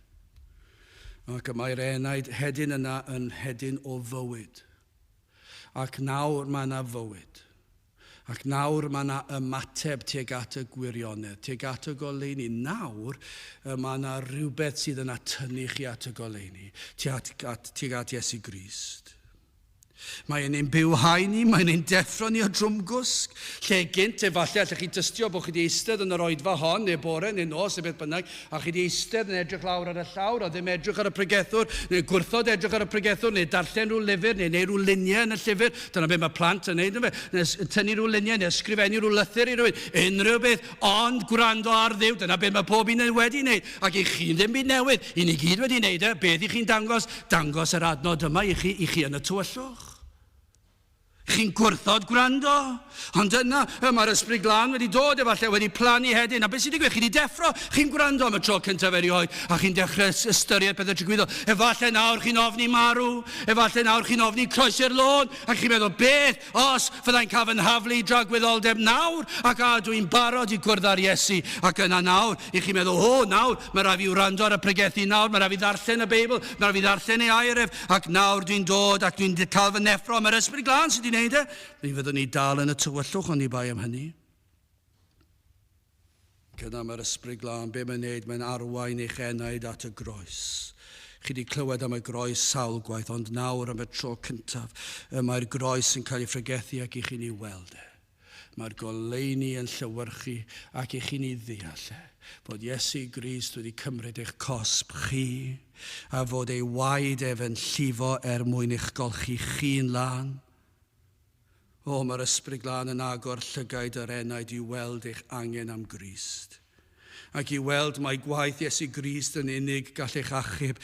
[SPEAKER 1] Ac y mae'r enaid hedyn yna yn hedyn o fywyd. Ac nawr mae yna fywyd. Ac nawr mae yna ymateb tuag at y gwirionedd, tuag at y goleuni. Nawr mae yna rhywbeth sydd yn atynnu chi at y goleuni, tuag at, at, tuag at Iesu Grist. Mae'n ein bywhau ni, mae'n ein deffro ni o drwmgwsg. Lle gynt, efallai allech chi dystio bod chi wedi eistedd yn yr oedfa hon, neu bore, neu nos, neu beth bynnag, a chi wedi eistedd yn edrych lawr ar y llawr, a ddim edrych ar y pregethwr, neu gwrthod edrych ar y pregethwr, neu darllen rhyw lyfr, neu neud rhyw luniau yn y llyfr. Dyna beth mae plant yn neud, yndyfe? Neu tynnu rhyw luniau, neu ysgrifennu rhyw lythyr i rywun. Unrhyw beth, ond gwrando ar Dduw. Dyna beth mae pob un yn wedi wneud. Ac i chi ddim byd newydd. I ni gyd wedi wneud e. Beth i chi'n dangos? Dangos yr adnod yma i chi, i chi yn y tywyllwch. Chi'n gwrthod gwrando. Ond yna, y mae'r Ysbryd Glân wedi dod, efallai wedi plannu hedyn. A beth sy'n digwydd? Chi wedi deffro, chi'n gwrando am y tro cyntaf erioed, a chi'n dechrau ystyried pethau tragwyddol. Efallai nawr chi'n ofni marw, efallai nawr chi'n ofni croesi'r lôn, ac chi'n meddwl, beth Os fyddai'n cael fy nhaflu i dragwyddoldeb nawr, ac a ydw i'n barod i gwrdd â'r Iesu, ac yna nawr, i chi'n meddwl, o, nawr, mae rhaid fi wrando ar y pregethu nawr, mae rhaid fi ddarllen y Beibl, mae rhaid fi ddarllen ei air ef, ac nawr dwi'n dod ac dwi'n cael fy neffro, mae'r Ysbryd Glân sydd wedi gwneud e. Mi fyddwn ni dal yn y tywyllwch oni bai am hynny. Ac yna mae'r Ysbryd Glân, be mae'n neud? Mae'n arwain eich enaid at y groes. Chi wedi clywed am y groes sawl gwaith, ond nawr am y tro cyntaf, y mae'r groes yn cael ei phregethu ac i chi'n ei weld e. Mae'r goleuni yn llewyrchu ac i chi'n ei ddeall e. Fod Iesu Grist wedi cymryd eich cosb chi, a fod ei waed ef yn llifo er mwyn eich golchi chi'n lân. O, mae'r Ysbryd Glân yn agor llygaid yr enaid i weld eich angen am Grist. Ac i weld mai gwaith Iesu Grist yn unig gall eich achub.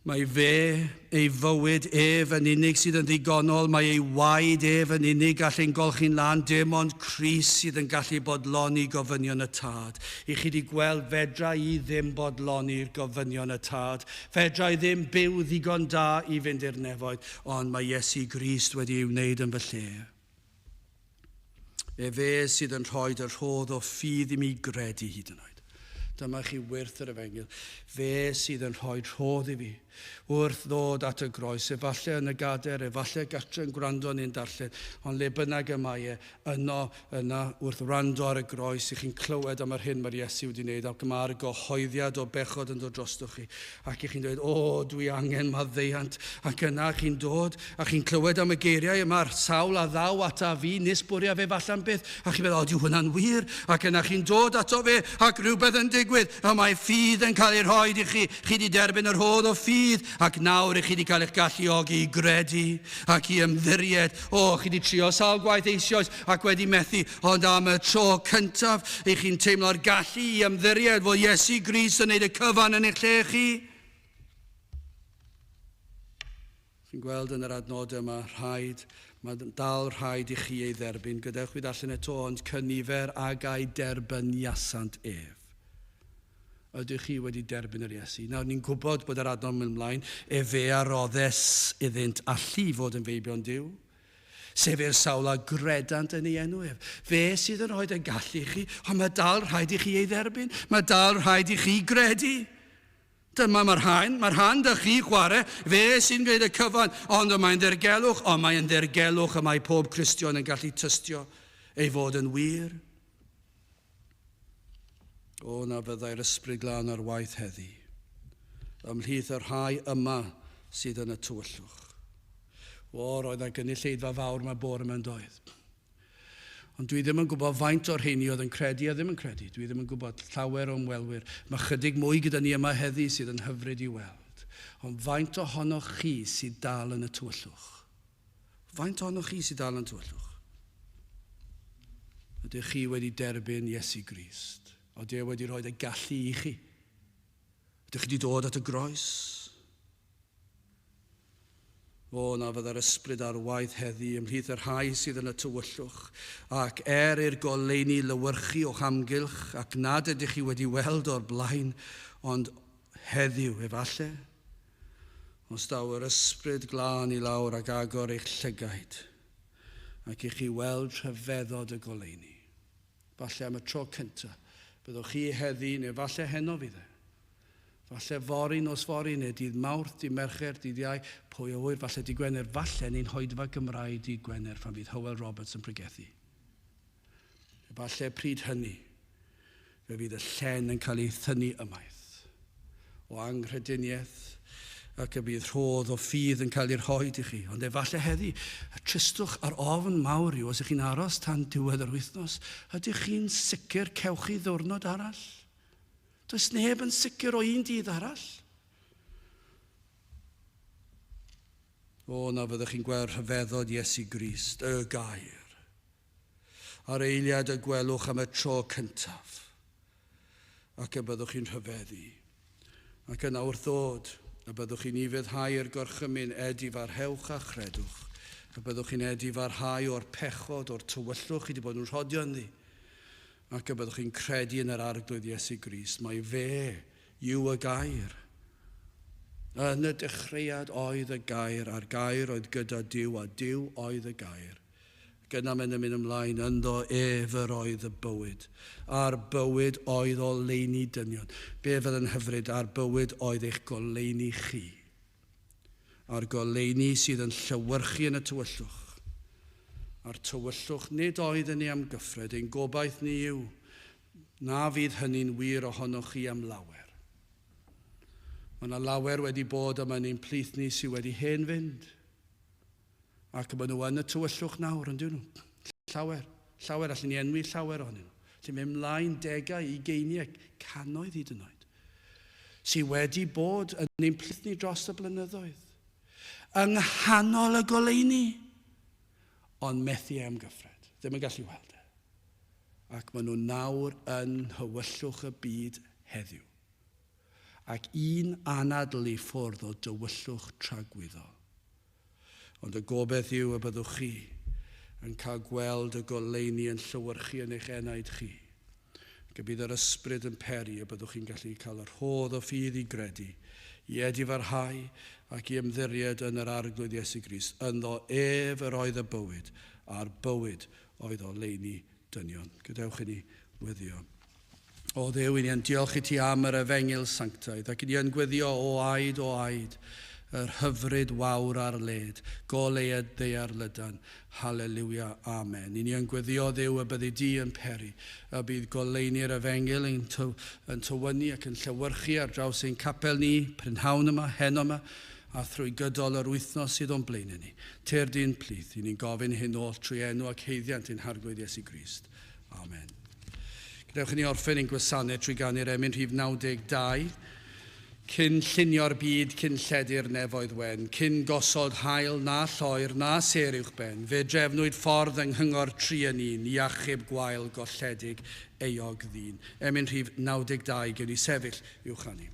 [SPEAKER 1] Mae fe, ei fywyd ef yn unig sydd yn ddigonol, mae ei waed ef yn unig gall ein golchi'n lân, dim ond Crist sydd yn gallu bodloni gofynion y Tad. I chi 'di gweld, fedra i ddim bodloni'r gofynion y Tad. Fedra i ddim byw ddigon da i fynd i'r nefoedd. Ond mae Iesu Grist wedi ei wneud yn fy lle. Efe sydd yn rhoi y rhodd o ffydd i mi gredu hyd yn oed. Dyma chi wyrth yr efengyl. Fe sydd yn rhoi rhodd i fi. Wrth ddod at y groes, efallai yn y gader, efallai gartre yn gwrando neu'n darllen, ond le bynnag y mae e, yno, yna, wrth wrando ar y groes, i chi'n clywed am yr hyn mae'r Iesu wedi wneud, ac mae'r gyhoeddiad o bechod yn dod drostoch chi, ac i chi'n dweud, o, dwi angen maddeuant, ac yna chi'n dod, a chi'n clywed am y geiriau yma'r sawl a ddaw ata fi, nis bwria fe falle'n byth, a chi'n meddwl, o, dyw hwnna'n wir, ac yna chi'n dod ato fe, ac rhywbeth yn digwydd, a mae ffydd yn cael ei rhoi i chi, chi wedi derbyn yr rhodd o ffydd, ac nawr i chi wedi cael eich galluogi i gredu ac i ymddiried. O, chi wedi trio sawl gwaith eisoes ac wedi methu, ond am y tro cyntaf, i chi'n teimlo'r gallu i ymddiried fod Iesu Grist yn gwneud y cyfan yn eich lle chi. Chi'n gweld yn yr adnodau yma, rhaid, mae dal rhaid i chi ei dderbyn. Gadewch fi ddarllen eto, ond cynifer ag a'i derbyniasant ef. Ydych chi wedi derbyn yr Iesu? Nawr, ni'n gwybod bod yr adnod yn mynd ymlaen, efe a roddes iddynt allu fod yn feibion Duw, sef i'r sawl a gredant yn ei enw ef. Fe sydd yn rhoi y gallu i chi, ond mae dal rhaid i chi ei dderbyn, mae dal rhaid i chi gredu. Dyma mae'r rhan, mae'r rhan dych chi chwarae, fe sy'n gwneud y cyfan, ond y mae'n ddirgelwch, ond mae'n ddirgelwch y mae pob Cristion yn gallu tystio ei fod yn wir. O, na fyddai'r Ysbryd Glân ar waith heddi, ymhlith y rhai yma sydd yn y tywyllwch. O, roedd yna gynulleidfa fawr yma bore yma yn doedd. Ond dwi ddim yn gwybod faint o'r rheini oedd yn credu a ddim yn credu. Dwi ddim yn gwybod llawer o ymwelwyr. Mae chydig mwy gyda ni yma heddi sydd yn hyfryd i weld. Ond faint ohonoch chi sydd dal yn y tywyllwch? Faint ohonoch chi sydd dal yn y tywyllwch? Ydych chi wedi derbyn Iesu Grist? Ydy e wedi rhoi y gallu i chi? Ydych chi wedi dod at y groes? O, na fydda'r ysbryd ar waith heddi ymhlith y rhai sydd yn y tywyllwch, ac er i'r goleuni lywyrchu o'ch amgylch, ac nad ydych chi wedi weld o'r blaen, ond heddiw, efallai, os daw yr ysbryd glân i lawr ac agor eich llygaid, ac i chi weld rhyfeddod y goleuni. Falle am y tro cyntaf, byddwch chi heddi, neu falle heno fydd e. Falle fory, nos fory, neu dydd Mawrth, dydd Mercher, dydd Iau, pwy a ŵyr, falle dydd Gwener, falle ni'n hoedfa Gymraeg dydd Gwener pan fydd Hywel Roberts yn pregethu. Falle pryd hynny, fe fydd y llen yn cael ei thynnu ymaith o anghrediniaeth ac y bydd rhodd o ffydd yn cael ei rhoi i chi. Ond efallai heddi, y tristwch a'r ofn mawr yw os ych chi'n aros tan diwedd yr wythnos, ydych chi'n sicr cewch chi ddiwrnod arall? Does neb yn sicr o un dydd arall. O, na fyddwch chi'n gweld rhyfeddod Iesu Grist, y gair. Ar eiliad y gwelwch am y tro cyntaf, ac y byddwch chi'n rhyfeddu. Ac yna wrth ddod, y byddwch chi'n ufuddhau'r gorchymyn edifarhewch a chredwch, y byddwch chi'n edifarhau o'r pechod, o'r tywyllwch chi wedi bod yn rhodio ynddi, ac y byddwch chi'n credu yn yr Arglwydd Iesu Grist, mai fe yw y gair. Yn y dechreuad oedd y gair, a'r gair oedd gyda Duw, a Duw oedd y gair. Ac yna mae'n mynd ymlaen, ynddo ef yr oedd y bywyd, a'r bywyd oedd oleuni dynion. Be fydd yn hyfryd, a'r bywyd oedd eich goleuni chi. A'r goleuni sydd yn llewyrchu yn y tywyllwch. A'r tywyllwch nid oedd yn ei amgyffred, ein gobaith ni yw na fydd hynny'n wir ohonoch chi am lawer. Mae yna lawer wedi bod yma yn ein plith ni sydd wedi hen fynd. Ac maen nhw yn y tywyllwch nawr, yn dyn nhw? Llawer, llawer, allan ni enwi llawer ohonyn nhw. Lle mynd mlaen degau, ugeiniau, cannoedd hyd yn oed, sydd wedi bod yn ein plith ni dros y blynyddoedd, yng nghanol y goleuni, ond methu ei amgyffred, ddim yn gallu weld e. Ac maen nhw nawr yn nhywyllwch y byd heddiw. Ac un anadl i ffwrdd o dywyllwch tragwyddol. Ond y gobaith yw y byddwch chi yn cael gweld y goleuni yn llewyrchu yn eich enaid chi, ac y bydd yr ysbryd yn peri y byddwch chi'n gallu cael y rhodd o ffydd i gredu, i edifarhau ac i ymddiried yn yr Arglwydd Iesu Grist. Ynddo ef yr oedd y bywyd, a'r bywyd oedd oleuni dynion. Gadewch i ni weddïo. O Dduw, i ni yn diolch i ti am yr efengyl sanctaidd, ac i ni yn gweddio o aid o aid, yr hyfryd wawr ar led, goleued ddaear lydan. Haleluia, amen. I ni yn gweddio Dduw y byddi di yn peri, y bydd goleuni'r efengyl yn, ty, yn tywynnu ac yn llewyrchu ar draws ein capel ni, prynhawn yma, heno yma, a thrwy gydol yr wythnos sydd o'n blaenau ni. Tyr di'n plith, i ni'n gofyn hyn oll trwy enw ac haeddiant ein Harglwydd Iesu Grist. Amen. Gadewch i ni orffen ein gwasanaeth trwy ganu'r emyn rhif 92. Cyn llunio'r byd, cyn lledu'r nefoedd wen, cyn gosod haul na lloer na sêr uwch ben, fe drefnwyd ffordd yng nghyngor tri yn un i achub gwael golledig euog ddyn. Emyn rhif 92, gewn ni sefyll i'w chanu.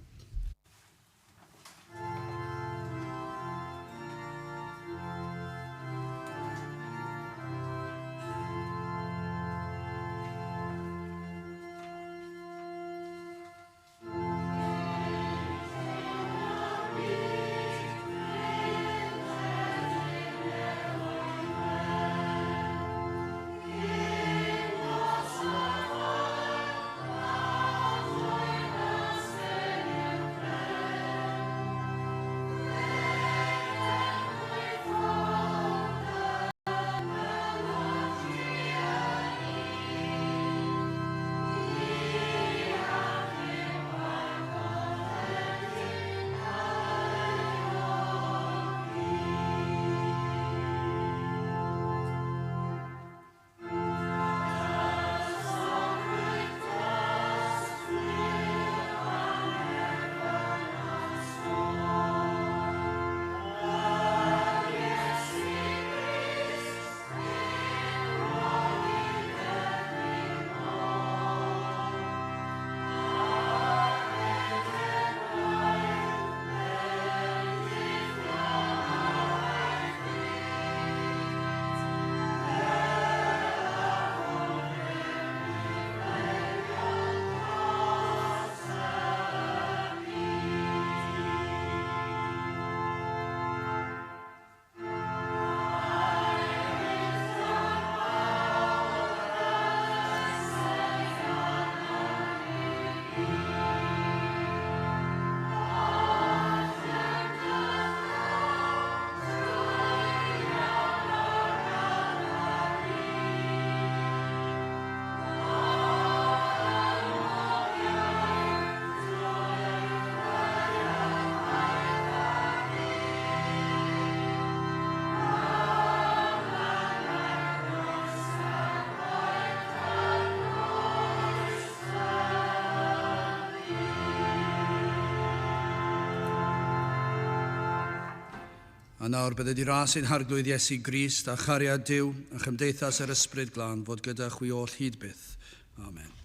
[SPEAKER 1] A nawr bydde di ras ein Harglwydd Iesu Grist a chariad Duw a chymdeithas yr Ysbryd Glân fod gyda chwi oll hyd byth. Amen.